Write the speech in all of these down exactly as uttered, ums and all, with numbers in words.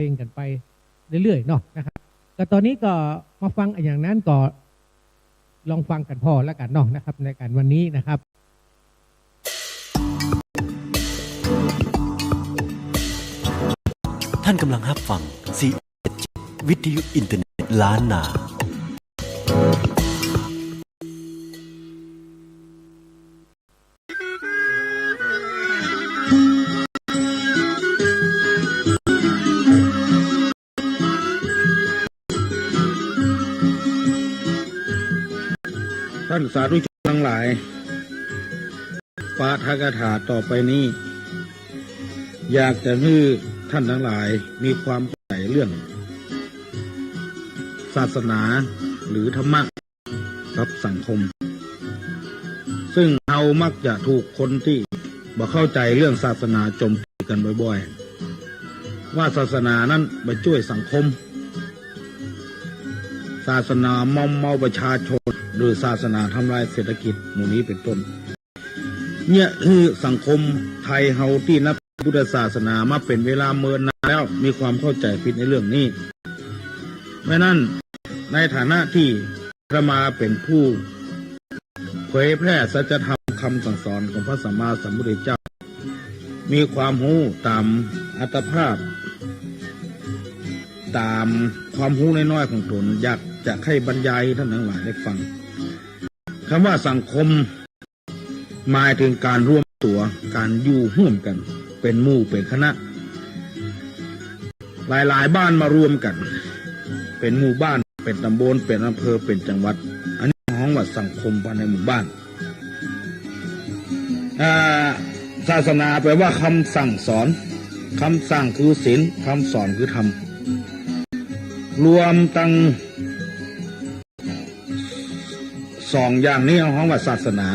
ลงกั๋นไปเรื่อยๆ เนาะนะครับ ก็ต๋อนนี้ก็มาฟังอะหยังนั้นก็ลองฟังกั๋นผ่อแล้วกั๋นเนาะนะครับ ในก๋านวันนี้นะครับ ต้านก่ำลังฮับฟัง ซีเอสเจ็ด วิทยุอินเทอร์เน็ตล้านนา ต้านสาธุชนตังหลาย ปาฐกถาต่อไปนี้ อยากจะหื้อต้านตังหลายมีความเข้าใจ๋เรื่องศาสนาหรือธรรมะ กับสังคม ซึ่งเฮามักจะถูกคนตี้บ่เข้าใจ๋เรื่องศาสนาโจมตีกั๋นบ่อยๆ ว่าศาสนานั้นบ่จ้วยสังคม ศาสนามอมเมาประชาชน หรือศาสนาทำลายเศรษฐกิจ หมู่นี้เป๋นต้น เนี่ยคือสังคมไทยเฮาตี้นับถือพุทธศาสนามาเป๋นเวลาเมินนานแล้ว มีความเข้าใจ๋ผิดในเรื่องนี้ เพราะฉะนั้นในฐานะตี้อาตมาเป๋นผู้เผยแพร่สัจธรรมคำสั่งสอนของพระสัมมาสัมพุทธเจ้า มีความฮู้ต๋ามอัตภาพ ต๋ามความฮู้น้อยๆ ของต๋น อยากจะใค่บรรยายหื้อต้านตังหลายได้ฟัง กำว่าสังคม หมายเถิงก๋านรวมตั๋ว ก๋านอยู่ฮ่วมกั๋น เป๋นหมู่เป๋นคณะ หลายๆ บ้านมารวมกั๋น เป๋นหมู่บ้าน เป๋นต๋ำบล เป๋นอำเภอ เป๋นจังหวัด อันนี้ฮ้องว่าสังคมภายในหมู่บ้าน อ่า ศาสนาแปลว่าคำสั่งสอน คำสั่งคือศีล คำสอนคือธรรม รวมตัง สองอย่างนี้ฮ้องว่าศาสนา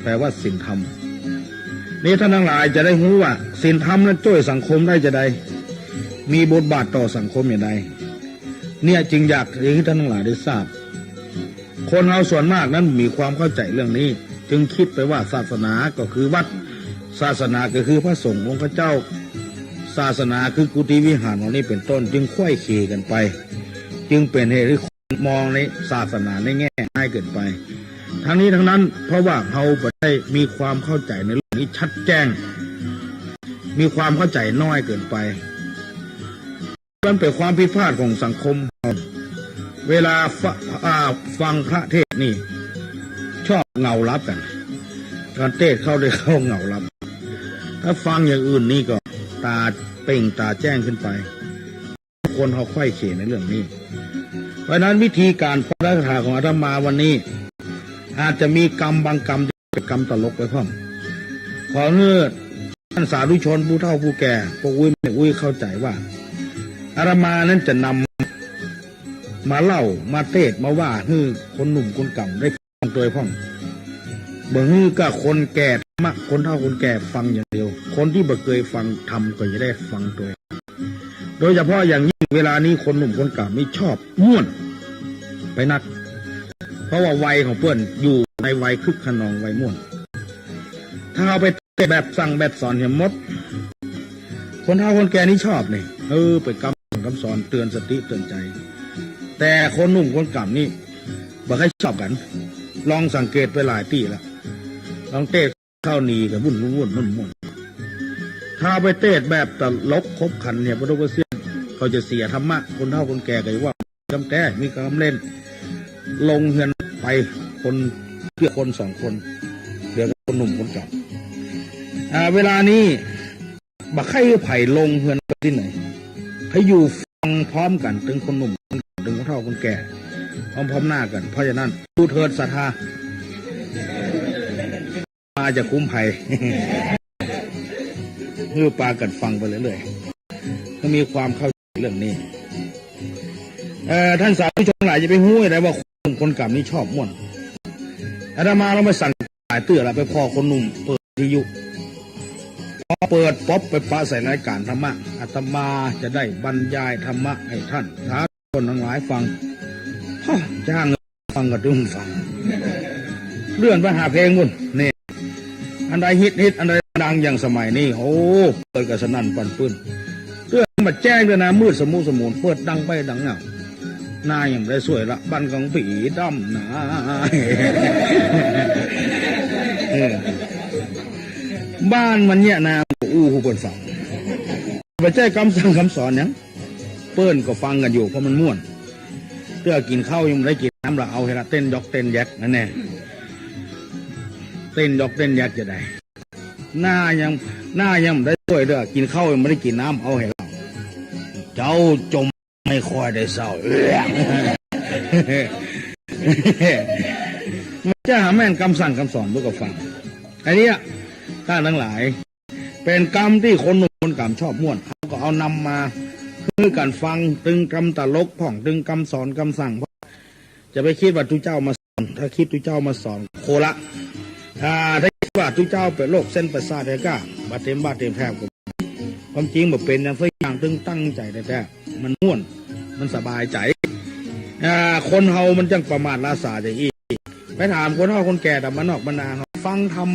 แปลว่าศีลธรรม นี่ต้านตังหลายจะได้ฮู้ว่าศีลธรรมนั้นจ้วยสังคมได้จาใด มีบทบาทต่อสังคมจาใด เนี่ยจึงอยากหื้อต้านตังหลายได้ทราบ คนเฮาส่วนมากนั้นมีความเข้าใจ๋เรื่องนี้ จึงกึ๊ดไปว่าศาสนาก็คือวัด ศาสนาก็คือพระสงฆ์องค์เจ้า ศาสนาคือกุฏิวิหารเหล่านี้เป๋นต้น จึงไขว้เขวกั๋นไป จึงเป๋นเหตุหื้อ มองในศาสนาในแง่ร้ายเกินไป ทั้งนี้ทั้งนั้น เพราะว่าเฮาบ่ได้มีความเข้าใจ๋ในเรื่องนี้ชัดแจ้ง มีความเข้าใจ๋น้อยเกินไป มันเป๋นความผิดพลาดของสังคมเฮา เวลาฟะ- อ่า ฟังพระเทศน์นี่ ชอบเหงาหลับกั๋น ต๋อนเตสน์เข้าได้เข้าเหงาหลับ ถ้าฟังอย่างอื่นนี่ก็ต๋าเป่งต๋าแจ้งขึ้นไป คนเฮาไขว้เขวในเรื่องนี้ เพราะฉะนั้นวิธีก๋านปาฐกถาของอาตมาวันนี้ อาจจะมีกำบางกำตี้เป๋นกำตลกไปพ่อง ขอหื้อต้านสาธุชนผู้เฒ่าผู้แก่ ป้ออุ๊ยแม่อุ๊ยเข้าใจ๋ว่า อาตมานั้นจะนำมาเล่า มาเตสน์ มาว่าหื้อคนหนุ่มคนก่ำได้ ฟังตวยพ่อง บ่หื้อก้าคนแก่ธรรมะ คนเฒ่าคนแก่ฟังอย่างเดียว คนตี้บ่เกยฟังธรรมก็จะได้ฟังตวย โดยเฉพาะอย่างยิ่งเวลานี้คนหนุ่มคนก่ำนี่ชอบม่วนไปนัก เพราะว่าวัยของเปิ้นอยู่ในวัยคึกคะนองวัยม่วน ถ้าเอาไปเตสน์แบบสั่งแบบสอนเหียหมด คนเฒ่าคนแก่นี่ชอบนี่ เออ เป๋นกำสั่งกำสอนเตือนสติเตือนใจ๋ แต่คนหนุ่มคนก่ำนี่ บ่ใค่ชอบกั๋น ลองสังเกตไปหลายตี้ละ ลองเตสน์เข้าหนีกั๋นวุ่นๆ ม่วนๆ ถ้าไปเตสน์แบบตลกขบขันเนี่ย ปะโดปะเสี้ยน เขาจะเสียธรรมะ คนเฒ่าคนแก่ก็จะว่า กำแต๊ มีกำเล่น ลงเฮือนไปคน เกื้อคนสองคน เหลือคนหนุ่มคนก่ำ อ่า เวลานี้ บ่ใค่หื้อใผลงเฮือนไปตี้ไหน ใค่อยู่ฟังพร้อมกั๋น ตึงคนหนุ่มคนก่ำ ตึงคนเฒ่าคนแก่ พร้อมๆ หน้ากั๋น เพราะฉะนั้น ดูเถิดศรัทธา มาจะคุ้มภัย หื้อปากั๋นฟังไปเรื่อยๆ หื้อมีความเข้าใจ๋เรื่องนี้ เอ่อ ต้านสาธุชนหลายจะไปฮู้ได้ว่าคนหนุ่มคนก่ำนี่ชอบม่วน อาตมาลองไปสั่งหลายเตื้อละ ไปผ่อคนหนุ่มเปิดวิทยุ พอเปิดปุ๊บไปปะใส่รายก๋านธรรมะ อาตมาจะได้บรรยายธรรมะหื้อต้านสาธุชนตังหลายฟัง ฮะ จ้างฟังก็ตึงฟัง เลื่อนไปหาเพลงปู๊น นี่ อันใดฮิตๆ อันใดดังอย่างสมัยนี้ โอ้ เปิดกั๋นสนั่นปั่นปื้น เตื้อมันบ่แจ้งเตื้อนะ มืดสมุสมุน เปิดดังไปดังเงา หน้ายังบ่ได้สวยละ บ้านของผีดำนา เออ บ้านมันเนี่ยนะ อู้หื้อเปิ้นฟัง บ่ใจ้กำสั่งกำสอนหยัง เปิ้นก็ฟังกั๋นอยู่ เพราะมันม่วน เตื้อกิ๋นข้าวยังบ่ได้กิ๋นน้ำละ เอาเหียละ เต้นยอกเต้นแยกนั่นแน่ เต้นยอกเต้นแยกจะได้ หน้ายัง หน้ายังบ่ได้สวยเตื้อ กิ๋นข้าวยังบ่ได้กิ๋นน้ำ เอาเหียละ เจ้าจมไม่ค่อยได้เศร้า มันจะหาแม่นกำสั่งกำสอนพวกก็ฟัง อันเนี้ย ต้านตังหลาย เป๋นกำตี้คนหนุ่มคนก๋ำชอบม่วน เขาก็เอานำมาหื้อกั๋นฟัง ตึงกำตลกพ่อง ตึงกำสอนกำสั่ง จะไปกึ๊ดว่าตุ๊เจ้ามาสอน ถ้ากึ๊ดตุ๊เจ้ามาสอนโคละ ถ้า ถ้ากึ๊ดว่าตุ๊เจ้าเป๋นโรคเส้นประสาทแท้ก้า บ่าเต็มบ้านเต็มแผ่นก็ ความจริงบ่าเป๋นหยังสักอย่าง ตึงตั้งใจ๋แต๊ๆ มันม่วน มันสบายใจ๋ อ่า คนเฮามันจั้งประมาทละสาใจ๋อี้ ไปถามคนเฒ่าคนแก่ต๋ามบ้านนอกบ้านนาเฮา ฟังธรรม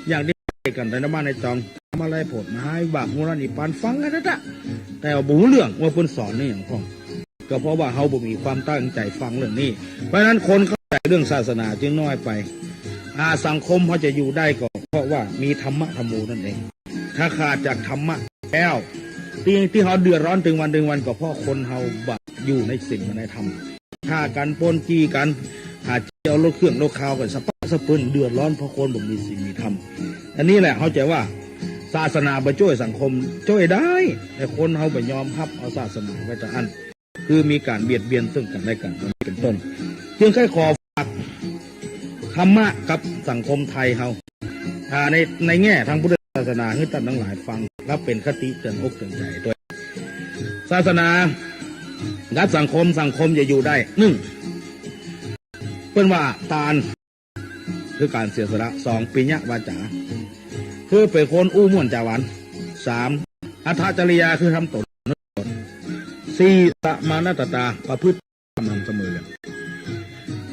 อย่างตี้กั๋นในบ้านในจอง ธรรมอะไรโผดมาให้บาปมูลนิพพานฟังกั๋นนะจ๊ะ แต่ว่าบ่ฮู้เรื่องว่าเปิ้นสอนนี่หยังพ่อง ก็เพราะว่าเฮาบ่มีความตั้งใจ๋ฟังเรื่องนี้ เพราะฉะนั้นคนเข้าใจ๋เรื่องศาสนาจึงน้อยไป อ่า สังคมเฮาจะอยู่ได้ก็เพราะว่ามีธรรมะธัมโมนั่นเอง ถ้าขาดจากธรรมะแล้ว ตี้ ตี้เฮาเดือดร้อนตึงวันตึงวันก็เพราะคนเฮาบ่อยู่ในศีลในธรรม ฆ่ากั๋น ปล้นจี้กั๋น หาเจ้าเอารถเครื่องรถคาวกั๋น สะป๊ะสะเปิ้น เดือดร้อนเพราะคนบ่มีศีลมีธรรม อันนี้แหละเข้าใจ๋ว่าศาสนาบ่จ้วยสังคม จ้วยได้ แต่คนเฮาบ่ยอมฮับเอาศาสนาไว้ตะอั้น คือมีก๋านเบียดเบียนซึ่งกั๋นและกั๋น เป๋นต้น จึงใค่ขอฝากธรรมะกับสังคมไทยเฮา อ่า ใน ในแง่ทางพุทธศาสนา หื้อต้านตังหลายฟัง และเป๋นคติเตือนอกเตือนใจ๋ตวย ศาสนากับสังคม สังคมจะอยู่ได้ นึ่ง เปิ้นว่าตาน คือก๋านเสียสละ สอง ปิยะวาจา คือเป๋นคนอู้ม่วนจ๋าหวาน สาม อัตถจริยา คือทำต๋น สี่ สมาณัตตา ประพฤติ สม่ำเสมอ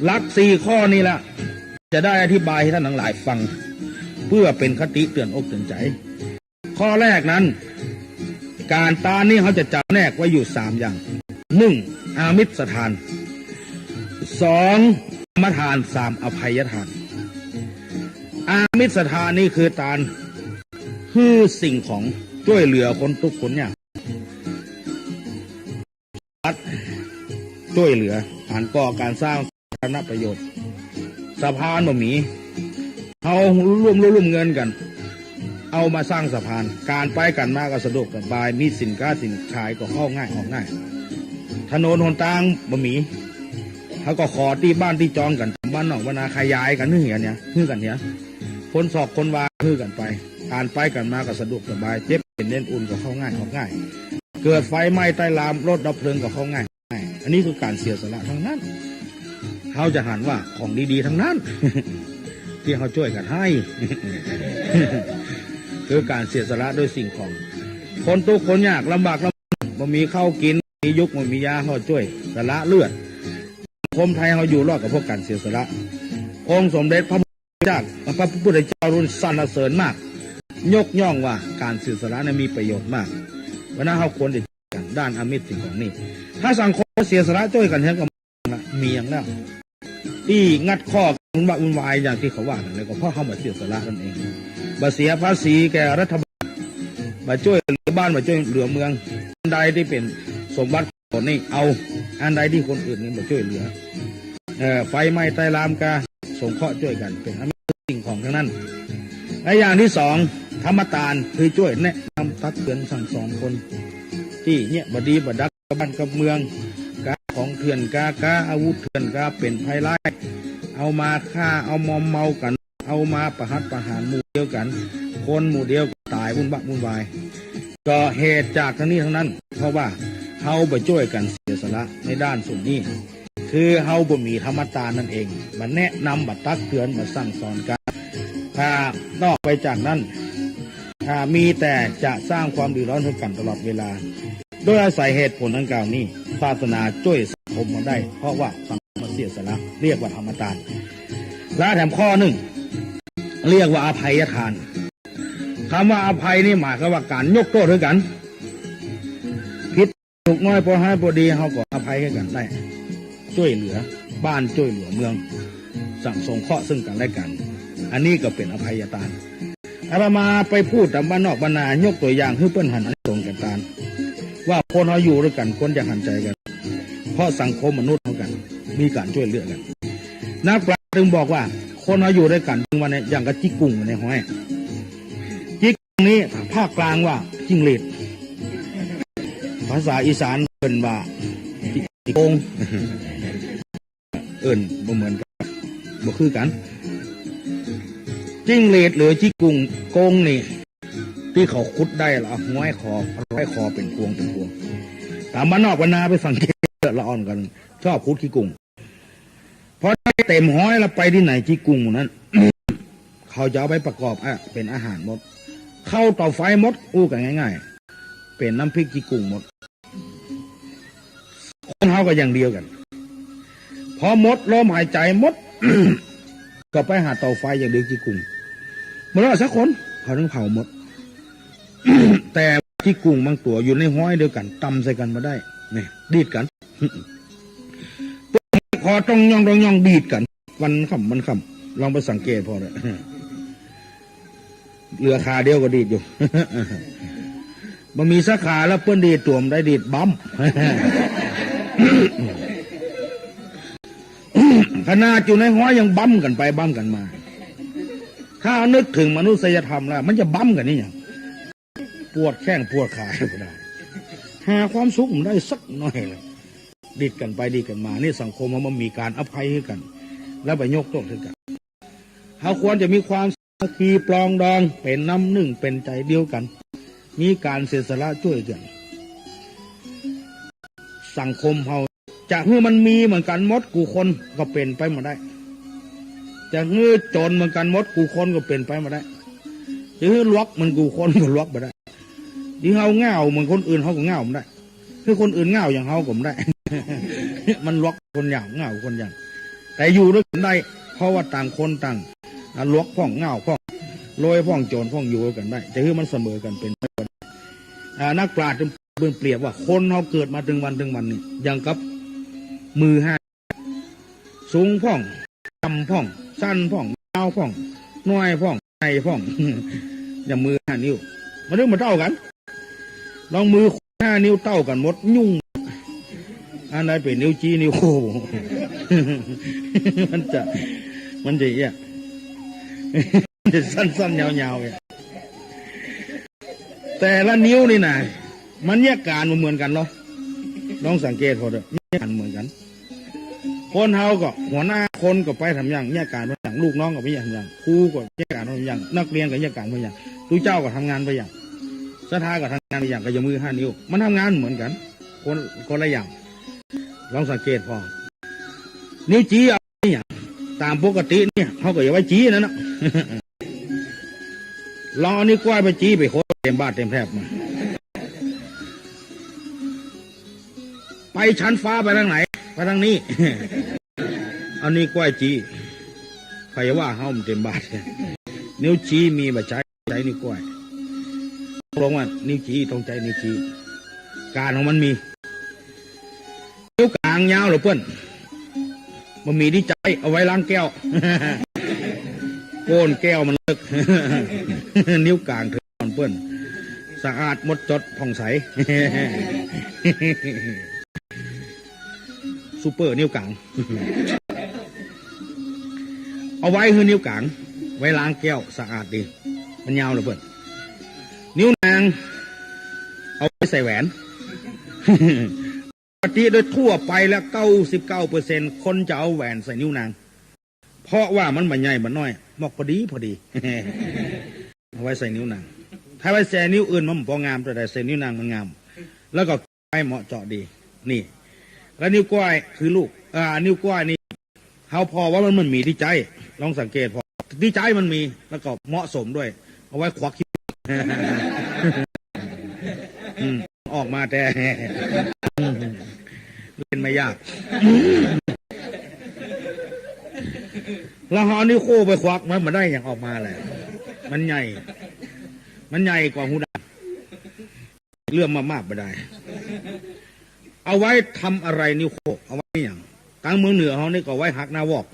หลักสี่ข้อนี้ละ จะได้อธิบายหื้อต้านตังหลายฟัง เปื้อเป๋นคติเตือนอกเตือนใจ๋ ข้อแรกนั้น ก๋านตานนี้เฮาจะจ๋ำแนกไว้อยู่สามอย่าง นึ่ง อามิสทาน สอง ธรรมทาน สาม อภัยทาน อามิสทานนี่คือตานหื้อสิ่งของจ้วยเหลือคนตุ๊กข์คนยาก จ้วยเหลือ ก๋านก่อก๋านสร้างสาธารณประโยชน์ สะพานบ่มี เฮาร่วม ร่วมเงินกั๋น เอามาสร้างสะพาน ก๋านไปก๋านมาก็สะดวกสบาย มีสินค้าสินขายก็เข้าง่ายออกง่าย ถนนหนตางบ่มี เฮาก็ขอตี้บ้านตี้จองกั๋น บ้านนอกบ้านนาขยายกั๋นหื้อเหียเนี่ย หื้อกั๋นเหีย คนศอกคนวาหื้อกั๋นไป ก๋านไปก๋านมาก็สะดวกสบาย เจ็บเป๋นเอ็นอุ่นก็เข้าง่ายออกง่าย เกิดไฟไหม้ใต้ลาม รถดับเพลิงก็เข้าง่าย อันนี้คือก๋านเสียสละตังนั้น เฮาจะหันว่าของดีๆ ตังนั้น ตี้เฮาจ้วยกั๋นหื้อ คือก๋านเสียสละโดยสิ่งของ คนตุ๊กข์คนยากลำบากลำบน บ่มีข้าวกิ๋น บ่มียุก บ่มียา เฮาจ้วยสละเลือด สังคมไทยเฮาอยู่รอดก็เพราะก๋านเสียสละ องค์สมเด็จพระพุทธเจ้า พระพุทธเจ้ารุ่นสรรเสริญมาก ยกย่องว่าก๋านเสียสละนั้นมีประโยชน์มาก เพราะนั้นเฮาควรจะ ด้านอามิสสิ่งของนี่ ถ้าสังคมเสียสละจ้วยกั๋นเหียก็มีอย่างแล้ว ตี้งัดข้อกั๋นวุ่นวายอย่างตี้เขาว่ากั๋น แล้วก็เพราะเฮาบ่เสียสละนั่นเอง บ่เสียภาษีแก่รัฐบาล บ่จ้วยเหลือบ้าน บ่จ้วยเหลือเมือง อันใดตี้เป๋นสมบัติของต๋นนี่เอา อันใดตี้คนอื่นนี่บ่จ้วยเหลือ เอ่อ ไฟไหม้ใต้ลามก็สงเคราะห์จ้วยกั๋น เป๋นอามิสสิ่งของตังนั้น และอย่างตี้สอง ธรรมตาน คือจ้วยแนะนำตักเตือนสั่งสอนคน ตี้เยียะบ่ดีบ่ดัก กับบ้านกับเมือง ก๊าของเถื่อนก๊า ก๊าอาวุธเถื่อนก๊า เป๋นภัยร้าย เอามาฆ่า เอามอมเมากั๋น เอามาประหัตประหารหมู่เดียวกั๋น คนหมู่เดียวก็ต๋ายวุ่นวะวุ่นวาย ก็เหตุจากตังนี้ตังนั้น เพราะว่าเฮาบ่จ้วยกั๋นเสียสละในด้านส่วนนี้ คือเฮาบ่มีธรรมตานนั่นเอง บ่แนะนำ บ่ตักเตือน บ่สั่งสอนกั๋น ถ้านอกไปจากนั้น อ่า มีแต่จะสร้างความเดือดร้อนหื้อกั๋นตลอดเวลา โดยอาศัยเหตุผลดังกล่าวนี้ ศาสนาจ้วยสังคมเฮาได้ เพราะว่าสังคมเสียสละ เรียกว่าธรรมตาน และแถมข้อนึ่ง เรียกว่าอภัยทาน กำว่าอภัยนี่หมายความว่าก๋านยกโต้ษหื้อกั๋น สุขน้อย ปอฮ้ายปอดี เฮาก็อภัยหื้อกั๋นได้ จ้วยเหลือบ้านจ้วยเหลือเมือง สั่งสงเคราะห์ซึ่งกั๋นและกั๋น อันนี้ก็เป๋นอภัยตาน อาตมาไปพูดต๋ามบ้านนอกบ้านนา ยกตั๋วอย่างหื้อเปิ้นหันอานิสงส์แก่ตาน ว่าคนเฮาอยู่ตวยกั๋นควรจะหันใจ๋กั๋น เพราะสังคมมนุษย์เฮากั๋น มีก๋านจ้วยเหลือกั๋น นักปราชญ์จึงบอกว่า คนเฮาอยู่ตวยกั๋นเถิงวันนี้ อย่างกับจิ๊กกุ่งอยู่ในฮ้อย จิ๊กกุ่งนี้ภาคกลางว่าจิ้งเหลน ภาษาอีสานเปิ้นว่าจิ๊กโกง เอิ้นบ่เหมือนกั๋น บ่คือกั๋น จิ้งเหลนหรือจิ๊กกุ่งโกงนี่ ตี้เขาขุดได้ละเอาฮ้อยคอ ร้อยคอเป๋นพวงเป๋นพวง ต๋ามบ้านนอกบ้านนาไปสังเกตละอ่อนกั๋น ชอบขุดขี้กุ่ง พอได้เต๋มฮ้อยแล้วไปตี้ไหนจิ๊กกุ่งหมู่นั้น เขาจะเอาไปประกอบอะ เป๋นอาหารหมด เข้าเตาไฟหมด อู้กั๋นง่ายๆ เป๋นน้ำพริกจิ๊กกุ่งหมด คนเฮาก็อย่างเดียวกั๋น พอหมดลมหายใจ๋หมด ก็ไปหาเตาไฟอย่างเดียวจิ๊กกุ่ง บ่รอดสักคน เขาต้องเผาหมด แต่จิ๊กกุ่งบางตั๋วอยู่ในฮ้อยเดียวกั๋น ตำใส่กั๋นบ่ได้ นี่ ดีดกั๋น พอต้องย่องต้องย่องดีดกั๋น วันค่ำวันค่ำ ลองไปสังเกตผ่อเถอะ เหลือขาเดียวก็ดีดอยู่ บ่มีสักขาแล้วเปิ้นดีดตั๋วบ่ได้ ดีดบั๊ม ขนาดอยู่ในฮ้อยยังบั๊มกั๋นไปบั๊มกั๋นมา ถ้านึกเถิงมนุษยธรรมแล้ว มันจะบั๊มกั๋นนี่หยัง ปวดแข้งปวดขาบ่ได้ หาความสุขบ่ได้สักหน้อยเลย ดีดกั๋นไปดีดกั๋นมา นี่สังคมเฮาบ่มีก๋านอภัยหื้อกั๋น แล้วไปยกโต้ษหื้อกั๋น เฮาควรจะมีความสามัคคีปรองดอง เป๋นน้ำนึ่งเป๋นใจ๋เดียวกั๋น มีก๋านเสียสละจ้วยกั๋น สังคมเฮาจะหื้อมันมีเหมือนกั๋นหมดกู้คนก็เป๋นไปบ่ได้ จะหื้อจ๋นเหมือนกั๋นหมดกู้คนก็เป๋นไปบ่ได้ จะหื้อหลวกเหมือนกู้คนก็หลวกบ่ได้ จะหื้อเฮาง่าวเหมือนคนอื่นเฮาก็ง่าวบ่ได้ หื้อคนอื่นง่าวอย่างเฮาก็บ่ได้ มันหลวกคนอย่าง ง่าวคนอย่าง แต่อยู่ตวยกั๋นได้ เพราะว่าต่างคนต่าง อ่า หลวกพ่องง่าวพ่อง รวยพ่องจ๋นพ่องอยู่ตวยกั๋นได้ จะหื้อมันเสมอกั๋นเป๋นไปบ่ได้ อ่า นักปราชญ์เปิ้นเปรียบว่าคนเฮาเกิดมาเถิงวันเถิงวันนี่ อย่างกับมือห้า สูงพ่อง ต่ำพ่อง สั้นพ่อง ยาวพ่อง น้อยพ่อง ใหญ่พ่อง อย่างมือห้านิ้ว มันเถิงบ่เต้ากั๋น ลองมือห้านิ้วเต้ากั๋นหมด ยุ่ง อันใดเป๋นนิ้วจี๊ นิ้วโป้ง มันจะ มันจะเอี้ย มันจะสั้นๆ ยาวๆ เอี้ย แต่ละนิ้วนี่นะ มันเยียะก๋านบ่เหมือนกั๋นเนาะ ลองสังเกตผ่อเถอะ เยียะก๋านบ่เหมือนกั๋น คนเฮาก็หัวหน้าคนก็ไปทำอย่าง เยียะก๋านไปอย่าง ลูกน้องก็ไปเยียะก๋านอย่าง ครูก็เยียะก๋านไปอย่าง นักเรียนก็เยียะก๋านไปอย่าง ตุ๊เจ้าก็ทำงานไปอย่าง ศรัทธาก็ทำงานไปอย่าง ก็อย่างมือห้านิ้ว มันทำงานเหมือนกั๋น คน คนละอย่าง ลองสังเกตผ่อ นิ้วจี๊เอาอย่าง ต๋ามปกติเนี่ย เฮาก็จะไว้จี๊นั่นนะ ลองเอานิ้วก้อยไปจี๊ ไปโคตรเต๋มบาดเต๋มแถบมา ไปชั้นฟ้าไปตางไหน ไปตางนี้ เอานิ้วก้อยจี๊ ใผว่าเฮาบ่เต๋มบาด นิ้วจี๊มีบ่ใจ๊ ใจ๊นิ้วก้อย ตกลงว่านิ้วจี๊ต้องใจ๊นิ้วจี๊ ก๋านของมันมี นิ้วก๋างยาวเหลือเปิ้น บ่มีตี้ใจ๊ เอาไว้ล้างแก้ว โก้นแก้วมันเลิก นิ้วก๋างเถิงของเปิ้น สะอาดหมดจดผ่องใส ซูเปอร์นิ้วก๋าง เอาไว้หื้อนิ้วก๋าง ไว้ล้างแก้วสะอาดดี มันยาวเหลือเปิ้น นิ้วนาง เอาไว้ใส่แหวน ปกติโดยทั่วไปแล้ว เก้าสิบเก้าเปอร์เซ็นต์ คนจะเอาแหวนใส่นิ้วนาง เพราะว่ามันบ่ใหญ่บ่น้อย มอกพอดีพอดี เอาไว้ใส่นิ้วนาง ถ้าไว้ใส่นิ้วอื่นมันบ่งาม แต่ใส่นิ้วนางมันงาม แล้วก็ ไว้เหมาะเจาะดี นี่ แล้วนิ้วก้อยคือลูก อ่า นิ้วก้อยนี่ เฮาผ่อว่ามัน มันมีตี้ใจ๊ ลองสังเกตผ่อ ตี้ใจ๊มันมี แล้วก็เหมาะสมด้วย เอาไว้ขวักขี้ อืม ออกมาแต่ เล่นไม่ยาก แล้วเอานิ้วโป้งไปขวักมัน มันได้อย่างออกมาแหละ มันใหญ่ มันใหญ่กว่าฮูดัง เลื่อมมากๆ บ่ได้ เอาไว้ทำอะไรนิ้วโค้ เอาไว้หยัง ตางเมืองเหนือเฮานี่ก็ไว้หักหน้าวอก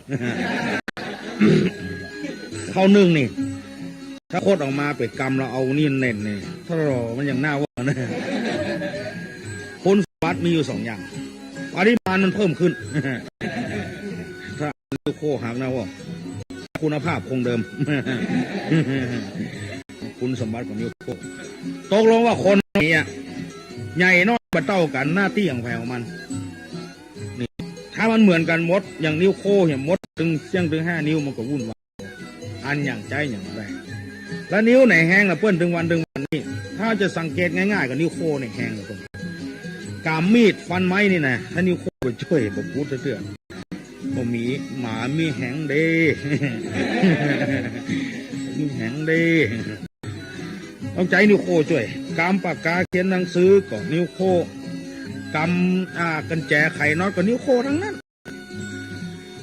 เข้านึ่งนี่ ถ้าคดออกมาเป๋นกำ แล้วเอานี่แหน่นนี่ ถ้าเรามันยังหน้าวอกนะ คุณสมบัติมีอยู่สองอย่าง ปริมาณมันเพิ่มขึ้น ถ้า นิ้วโค้หักหน้าวอก คุณภาพคงเดิม คุณสมบัติของนิ้วโค้ ตกลงว่าคนนี้อะ ใหญ่น้อยบ่เต้ากั๋น หน้าตี้ของใผของมัน นี่ ถ้ามันเหมือนกั๋นหมด อย่างนิ้วโค้เนี่ย หมดตึงเสี้ยงตึงห้านิ้วมันก็วุ่นวาย อันหยังใจ๊หยังบ่ได้ แล้วนิ้วไหนแฮงล่ะเปิ้น ตึงวันตึงวันนี่ ถ้าจะสังเกตง่ายๆ ก็นิ้วโค้เนี่ยแฮงล่ะเปิ้น ก๋ำมีดฟันไม้นี่นะ ถ้านิ้วโค้บ่จ้วย บ่ปูดเตื้อ บ่มี หมามีแฮงเด้ มีแฮงเด้ ต้องใจ๊นิ้วโค้จ้วย ก๋ำปากกาเขียนหนังสือก็นิ้วโค้ ก๋ำ อ่า กัญแจไขน็อตก็นิ้วโค้ตังนั้น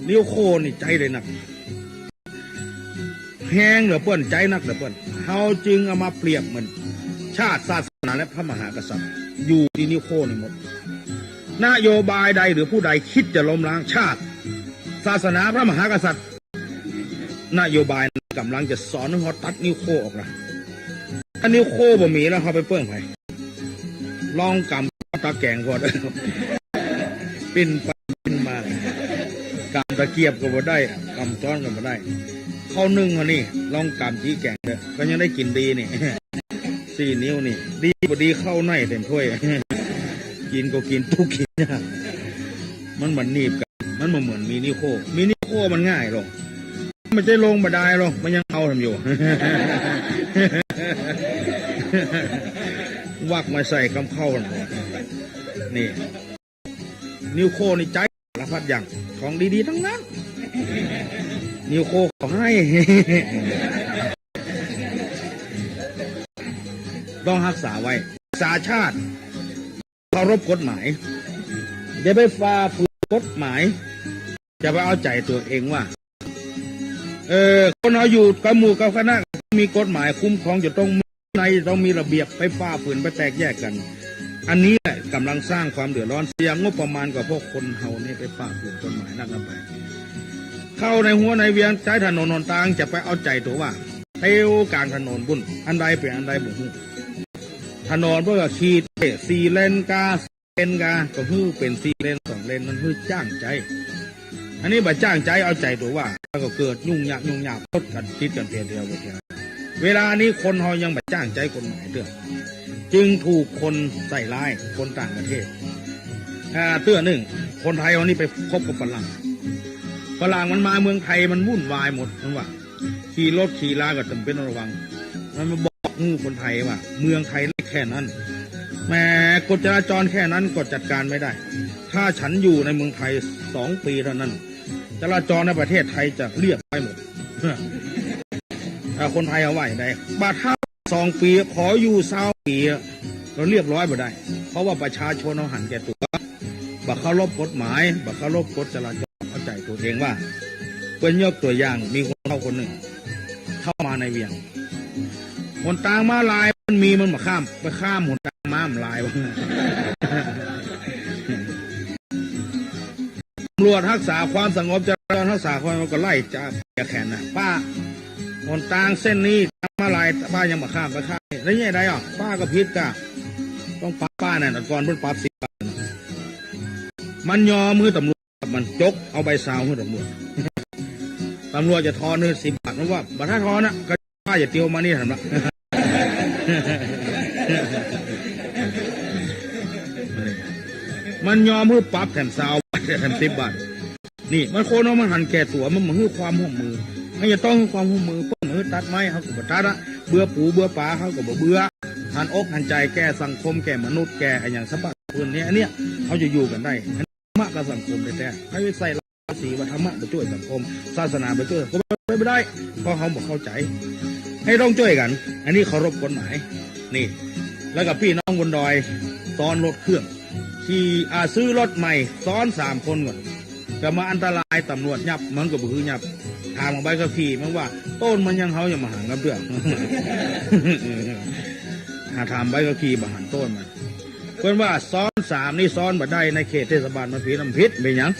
นิ้วโค้นี่ใจ๊ได้นัก แฮงเหลือเปิ้น ใจ๊นักเหลือเปิ้น เฮาจึงเอามาเปรียบเหมือน ชาติ ศาสนา และพระมหากษัตริย์ อยู่ตี้นิ้วโค้นี่หมด นโยบายใดหรือผู้ใดคิดจะล้มล้างชาติ ศาสนา พระมหากษัตริย์ นโยบายนั้นก๋ำลังจะสอนหื้อเฮาตัดนิ้วโค้ออกนะ ถ้านิ้วโค้บ่มีแล้วเฮาไปเปิ้งใผ ลองก๋ำตะแกรงพอเด้อ ปิ้นไปปิ้นมา ก๋ำตะเกียบก็บ่ได้ ก๋ำจ๊อนก็บ่ได้ เข้านึ่งเฮานี่ ลองก๋ำจี้แกรงเด้อ ก็ยังได้กิ๋นดีนี่ สี่นิ้วนี่ ดีบ่ดีเข้าในเต็มถ้วย กิ๋นก็กิ๋นตุ๊กกิ๋นยาก มันบ่หนีบกั๋น มันบ่เหมือนมีนิ้วโค้ มีนิ้วโค้มันง่ายลง มันจะลงบ่ได้หรอก มันยังเอาทำอยู่ วักมาใส่กำเข้าน่ะ นี่ นิ้วโค้นี่ใจ๊สารพัดอย่าง ของดีๆ ตังนั้น นิ้วโค้เขาหื้อ ต้องฮักษาไว้ รักษาชาติ เคารพกฎหมาย อย่าไปฝ่าฝืนกฎหมาย จะไปเอาใจ๋ตั๋วเองว่า เออ คนเฮาอยู่กับหมู่กับคณะ มีกฎหมายคุ้มครอง จะต้องมีวินัย ต้องมีระเบียบ ไปฝ่าฝืน ไปแตกแยกกั๋น อันนี้แหละก๋ำลังสร้างความเดือดร้อน เสียงบประมาณกับพวกคนเฮานี่ไปฝ่าฝืนกฎหมายนักนะไป เข้าในหัวในเวียง ใจ๊ถนนหนตาง จะไปเอาใจ๋ตั๋วว่า เตียวก๋างถนนปุ้น อันใดเป๋นอันใดบ่ฮู้ ถนนเปิ้นก็ขีดสี่เลนกา เลนกา ก็หื้อเป๋นสี่เลนสองเลน มันหื้อจ้างใจ๊ อันนี้บ่จ้างใจ๊ เอาใจ๋ตั๋วว่า แล้วก็เกิดยุ่งยาก ยุ่งยาก ปะกั๋น ติดกั๋นเตียวเดียวกั๋นเตียว เวลานี้คนเฮายังบ่จ้างใจ๊กฎหมายเตื้อ จึงถูกคนใส่ร้าย คนต่างประเทศ อ่า เตื้อนึ่ง คนไทยเฮานี่ไปคบกับฝรั่ง ฝรั่งมันมาเมืองไทยมันวุ่นวายหมด มันว่า ขี่รถขี่ลาก็ต้องเป๋นระวัง มันมาบอกหื้อคนไทยว่า เมืองไทยเล็กแค่นั้น แหม กฎจราจรแค่นั้นก็จัดการไม่ได้ ถ้าฉันอยู่ในเมืองไทยสองปีเท่านั้น จราจรในประเทศไทยจะเรียบร้อยหมด อ่า คนไทยเฮาว่าอย่างใด บ่าถ้าสองปี ขออยู่ซาวปี ก็เรียบร้อยบ่ได้ เพราะว่าประชาชนเฮาหันแก่ตั๋ว บ่เคารพกฎหมาย บ่เคารพกฎจราจร เอาใจ๋ตั๋วเองว่า เปิ้นยกตั๋วอย่าง มีคนเฒ่าคนนึ่ง เข้ามาในเวียง หนตางม้าลายมันมี มันบ่ข้าม ไปข้ามหนตางม้าลายว่า ตำรวจฮักษาความสงบจราจรฮักษาความสงบก็ไล่จับแขนน่ะ ป้า หนตางเส้นนี้ ทางม้าลาย ป้ายังบ่ข้าม ไปข้าม แล้วเนี่ยได้อ่ะ ป้าก็ผิดกะ ต้องปรับป้าเนี่ย แต่ก่อนเปิ้นปรับสิบบาท มันยอมหื้อตำรวจ มันจกเอาใบซาวหื้อตำรวจ ตำรวจจะทอนหื้อสิบบาท มันว่า บ่ถ้าทอนน่ะ ก็ป้าอย่าเตียวมานี่ หันมา มันยอมหื้อปรับแถมซาวบาท แถมสิบบาท นี่ มันคนเฮามันหันแก่ตั๋ว มันบ่หื้อความร่วมมือ มันจะต้องหื้อความร่วมมือ เปิ้นหื้อตัดไม้ เฮาก็บ่ตัดอะ เบือปูเบือป๋า เฮาก็บ่เบือ หันอกหันใจ๋แก่สังคม แก่มนุษย์ แก่อะหยังสะบัดปืนเนี่ย อันเนี้ย เฮาจะอยู่กั๋นได้ ธรรมะกับสังคมแต๊ๆ ใผใส่ร้ายป้ายสีว่าธรรมะบ่จ้วยสังคม ศาสนาบ่จ้วยสังคม บ่ได้ เพราะเฮาบ่เข้าใจ๋ หื้อต้องจ้วยกั๋น อันนี้เคารพกฎหมาย นี่ แล้วก็ปี้น้องบนดอย ซ้อนรถเครื่อง ขี่ อ่า ซื้อรถใหม่ ซ้อนสามคนก่อน ก็มาอันตราย ตำรวจยับ มันก็บ่หื้อยับ ถามเอาใบขับขี่ มันว่า โต้นมันยัง เฮายังบ่หันกับเตื้อ หาถามใบขับขี่ บ่หันโต้นมัน เปิ้นว่าซ้อน สามนี่ซ้อนบ่ได้ในเขตเทศบาลมันผิด มันผิด เป๋นหยัง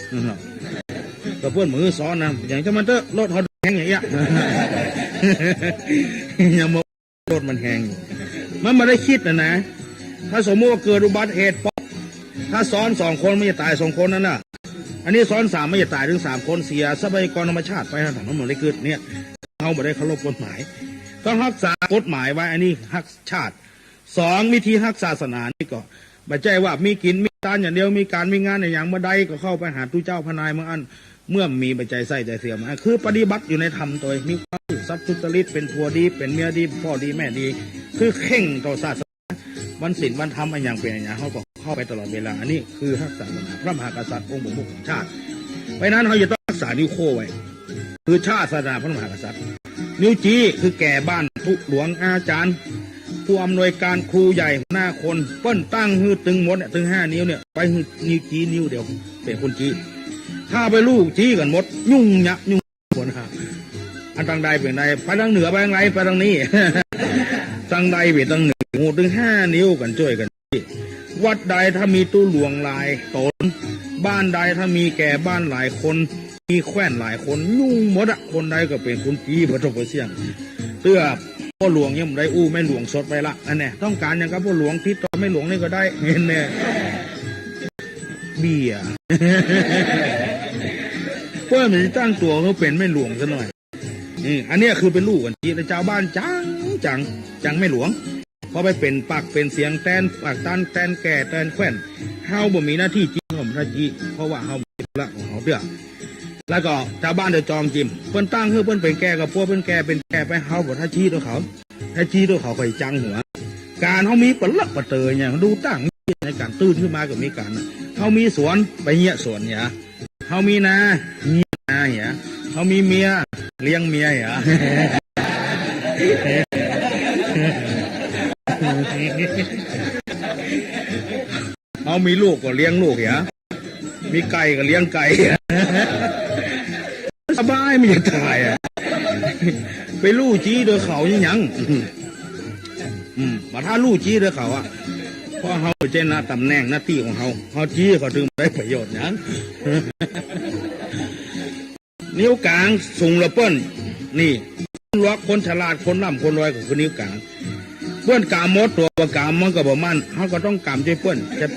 ก็เปิ้นบ่หื้อซ้อนนะ อย่างจะมันเต๊อะ รถเฮาแฮงอย่างเงี้ย ยังบ่ รถมันแฮงอยู่ มันบ่ได้กึ๊ดนะนะ ถ้าสมมุติว่าเกิดอุบัติเหตุป๊อก ถ้าซ้อนสองคนมันจะต๋ายสองคนนั่นน่ะ อันนี้ซ้อนสามมันจะต๋ายเถิงสามคน เสียทรัพยากรธรรมชาติไป ถนนมันบ่ได้กึ๊ดเนี่ย เฮาบ่ได้เคารพกฎหมาย ต้องฮักษากฎหมายไว้ อันนี้ฮักชาติ สอง วิธีฮักศาสนานี่ก็ บ่ใจ้ว่ามีกิ๋นมีตานอย่างเดียว มีก๋านมีงานอะหยังเมื่อใดก็เข้าไปหาตุ๊เจ้าพระนายเมื่ออั้น เมื่อมีปัจจัยใส้จ่ายเสียมา คือปฏิบัติอยู่ในธรรมตวย มีความซื่อสัตย์สุจริต เป๋นผัวดี เป๋นเมียดี พ่อดี แม่ดี คือเคร่งต่อศาสนา วันศีลวันธรรมอะหยังเป๋นอะหยัง เฮาก็เข้าไปตลอดเวลา อันนี้คือฮักศาสนา พระมหากษัตริย์องค์ประมุขของชาติ เพราะฉะนั้นเฮาจะต้องฮักษานิ้วโป้งไว้ คือชาติ ศาสนา พระมหากษัตริย์ นิ้วจี๊คือแก่บ้าน ผู้หลวง อาจ๋ารย์ ผู้อำนวยก๋าน ครูใหญ่ หัวหน้าคน เปิ้นตั้งหื้อตึงหมดเนี่ย ตึงห้านิ้วเนี่ย ไปหื้อนิ้วจี๊นิ้วเดียว เป๋นคนจี๊ ถ้าไปลู่จี๊กั๋นหมด ยุ่งยากยุ่งคนหา อันตังใดเป๋นใด ไปตางเหนือไปตางไหน ไปตางนี้ ตางใดเป๋นตางเหนือ หูตึงห้านิ้วกั๋นจ้วยกั๋น วัดใดถ้ามีตุ๊หลวงหลายต๋น บ้านใดถ้ามีแก่บ้านหลายคน มีแคว่นหลายคน ยุ่งหมดอะ คนใดก็เป๋นคนจี๊ บ่ต้องไปเสี่ยง เตื้อพ่อหลวงยังบ่ได้อู้ แม่หลวงสดไปละ อันเนี้ย ต้องก๋านหยังกับพ่อหลวง ติดต่อแม่หลวงนี่ก็ได้ หันแน่ เบี้ย เปิ้นมันจะตั้งตั๋วหื้อเป๋นแม่หลวงซะหน่อย อืม อันเนี้ยคือเป๋นลู่กั๋นจี๊ แต่จาวบ้านจัง จัง จังแม่หลวง พอไปเป๋นปากเป๋นเสียงแตนปากตาน แตนแก่ แตนแคว่น เฮาบ่มีหน้าตี้จี๊ เฮาบ่มีหน้าตี้ เพราะว่าเฮามีธุระของเฮาเตื้อ แล้วก็จาวบ้านจะจองจิ่ม เปิ้นตั้งหื้อเปิ้นเป๋นแก่ก็ปัวเปิ้นแก่เป๋นแก่ไป เฮาบ่ถ้าจี๊ตวยเขา ถ้าจี๊ตวยเขาค่อยจังหัว ก๋านเฮามีปะเลอะปะเตอเนี่ย ดูตั้งในก๋านตื่นขึ้นมาก็มีก๋านน่ะ เฮามีสวน ไปเยียะสวนเนี่ย เฮามีนา เยียะนาเหีย เฮามีเมีย เลี้ยงเมียเหีย เฮามีลูกก็เลี้ยงลูกเหีย มีไก่ก็เลี้ยงไก่ สบายมันจะต๋ายอะ ไปลู่จี๊ตวยเขายัง อืม บ่ถ้าลู่จี๊ตวยเขาอะ เพราะเฮาบ่ใจ้หน้าต๋ำแหน่งหน้าตี้ของเฮา เฮาจี๊เขาตึงได้ประโยชน์หยัง นิ้วก๋างสูงกว่าเปิ้น นี่ คนหลวก คนฉลาด คนร่ำ คนรวยก็คือนิ้วก๋าง เปิ้นก๋ำหมด ตั๋วบ่ก๋ำมันก็บ่มั่น เฮาก็ต้องก๋ำจ้วยเปิ้น จะ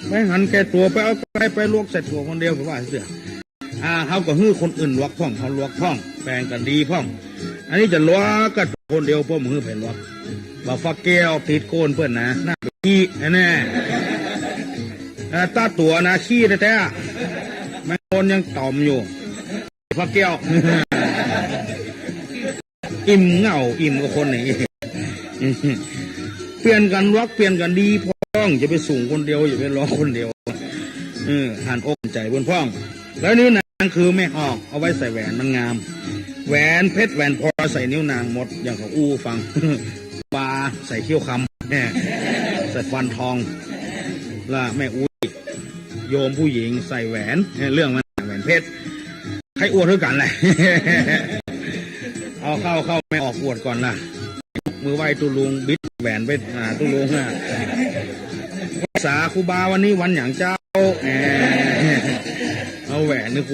ไปหันแก่ตั๋ว ไปเอาไป ไปหลวกใส่ตั๋วคนเดียว ไปว่าเสีย อ่า เฮาก็หื้อคนอื่นหลวกพ่อง เฮาหลวกพ่อง แปงกั๋นดีพ่อง อันนี้จะหลวกกั๋นคนเดียว ป้อบ่หื้อใผหลวก บ่าฟักแก้วติดโก้นเปิ้นนะ หน้าไปอี้แน่ๆ เอ่อ ตาตั๋วนะ ขี้แต๊ๆ แมงมนยังต่อมอยู่ ฟักแก้ว อิ่มเหง้า อิ่มกับคนนี่ เปลี่ยนกั๋นหลวก เปลี่ยนกั๋นดีพ่อง อย่าไปสูงคนเดียว อย่าไปหลวกคนเดียว เออ หันอกหันใจ๋เปิ้นพ่อง แล้วนิ้วนางคือแม่ออก เอาไว้ใส่แหวนมันงาม แหวนเพชรแหวนพลอยใส่นิ้วนางหมด อย่างเขาอู้ฟัง บาใส่เขี้ยวคำ แม่ ใส่ฟันทอง ละแม่อุ๊ย โยมผู้หญิงใส่แหวน เนี่ย เรื่องมันแหวนเพชร ใค่อวดหื้อกั๋นแหละ เอาเข้า เข้าแม่ออกอวดก่อนล่ะ มือไหว้ตุ๊ลุง บิดแหวนไปหาตุ๊ลุงอะ สา ครูบาวันนี้วันหยังเจ้า แหม เอาแหวนนี่ครู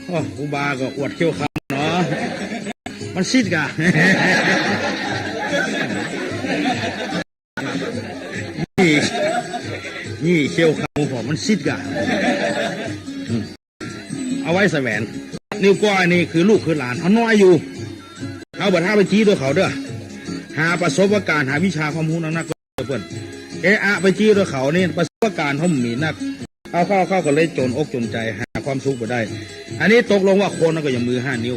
โอ้ ครูบาก็อวดเขี้ยวคำเนาะ มันซิดก่ะ นี่ นี่เขี้ยวคำของมันซิดก่ะ อืม เอาไว้ใส่แหวน นิ้วก้อยนี่คือลูกคือหลาน เฮาน้อยอยู่ เฮาบ่ถ้าไปจี๊ตวยเขาเด้อ หาประสบการณ์ หาวิชาความรู้นักๆ เปิ้น เอะอะ ไปจี๊ตวยเขานี่ ประสบการณ์เฮาบ่มีนัก เอาเข้า เข้าก็เลยจนอกจนใจ๋ หาความสุขบ่ได้ อันนี้ตกลงว่าคนเฮาก็อย่างมือห้านิ้ว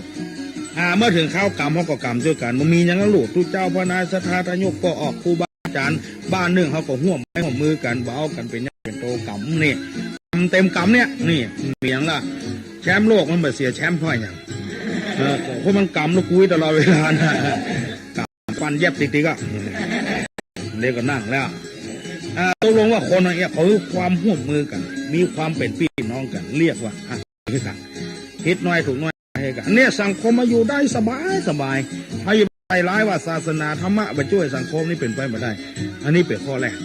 อ่า เมื่อเถิงคราวก๋ำ เฮาก็ก๋ำจ้วยกั๋น บ่มีหยังแล้วลูก ตุ๊เจ้าพระนาย ศรัทธาทายก ป้อออก ครูบาอาจ๋ารย์ บ้านนึ่ง เฮาก็ฮ่วมไม้ฮ่วมมือกั๋น บ่เอากั๋นเป๋นใหญ่เป๋นโต ก๋ำนี่ ก๋ำเต็มก๋ำเนี่ย นี่ มีหยังละ แชมป์โลกมันบ่เสียแชมป์เพราะหยัง เออ เพราะมันก๋ำลูกกุ้ยตลอดเวลานะ ฟันเย็บติกๆ อะ เดี๋ยวก็นั่งแล้ว อ่า ตกลงว่าคนเนี่ยเขามีความฮ่วมมือกั๋น มีความเป๋นปี้น้องกั๋น เรียกว่า อ่ะ คือกั๋น ผิดน้อยถูกน้อย ให้กั๋น เนี่ย สังคมมาอยู่ได้สบายสบาย ใผจะใส่ร้ายว่าศาสนาธรรมะบ่จ้วยสังคมนี่เป๋นไปบ่ได้ อันนี้เป๋นข้อแรก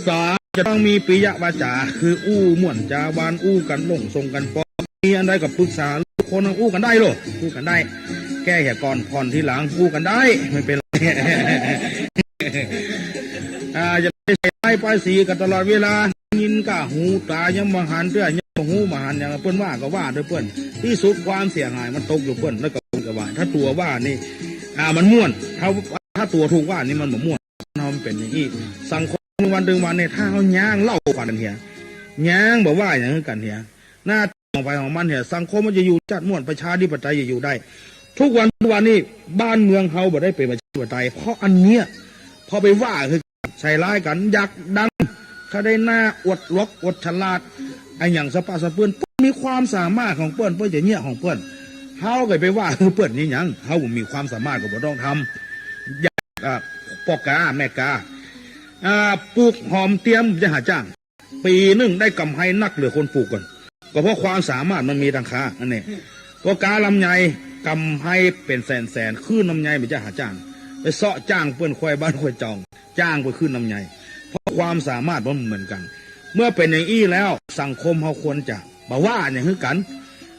สาม จะต้องมีปิยวาจา คืออู้ม่วนจาหวาน อู้กั๋นลงส่งกั๋นปอ มีอันใดก็ปรึกษา คนอู้กั๋นได้โลด อู้กั๋นได้ แก้เหียก่อนผ่อนทีหลัง อู้กั๋นได้ ไม่เป๋นไร อ่า อย่าไปใส่ร้ายป้ายสีกั๋นตลอดเวลา ยินก้าหู ต๋ายังบ่หันเตื้อ ยังบ่ฮู้บ่หันหยัง เปิ้นว่าก็ว่าโตเปิ้น ตี้สุดความเสียหายมันตกอยู่เปิ้น แล้วก็เปิ้นก็ว่า ถ้าตั๋วว่านี่ อ่า มันม่วน ถ้า ถ้าตั๋วถูกว่านี่มันบ่ม่วน เฮามันเป๋นอย่างอี้ สังคมวันตึงวันนี่ ถ้าเฮาย้างเล่าขวัญกั๋นเหีย ย้างบ่ว่าหยังกั๋นเหีย หน้าตี้ของใผของมันเหีย สังคมมันจะอยู่จัดม่วน ประชาธิปไตยจะอยู่ได้ ทุกวัน ทุกวันนี้บ้านเมืองเฮาบ่ได้เป๋นประชาธิปไตย เพราะอันเนี้ย เพราะไปว่าคือใส่ร้ายกั๋น อยากดัง ถ้าได้หน้าอวดหลวกอวดฉลาด อะหยังสะปะสะเปื้อน เปิ้นมีความสามารถของเปิ้น เปิ้นจะเยียะของเปิ้น เฮาก็ไปว่าคือเปิ้นนี่หยัง เฮาบ่มีความสามารถก็บ่ต้องทำ อย่าง อ่า ป้อกาแม่กา อ่า ปลูกหอมเตียมจะหาจ้าง ปี๋นึ่งได้กำไรนักเหลือคนปลูกก่อน ก็เพราะความสามารถมันมีตังค่า อันนี้ ป้อกาลำไย กำไรเป๋นแสนๆ ขึ้นลำไยมันจะหาจ้าง ไปเซาะจ้างเปิ้นควายบ้านควายจอง จ้างไปขึ้นลำไย เพราะความสามารถมันบ่เหมือนกั๋น เมื่อเป๋นอย่างอี้แล้ว สังคมเฮาควรจะบ่ว่าหยังคือกั๋น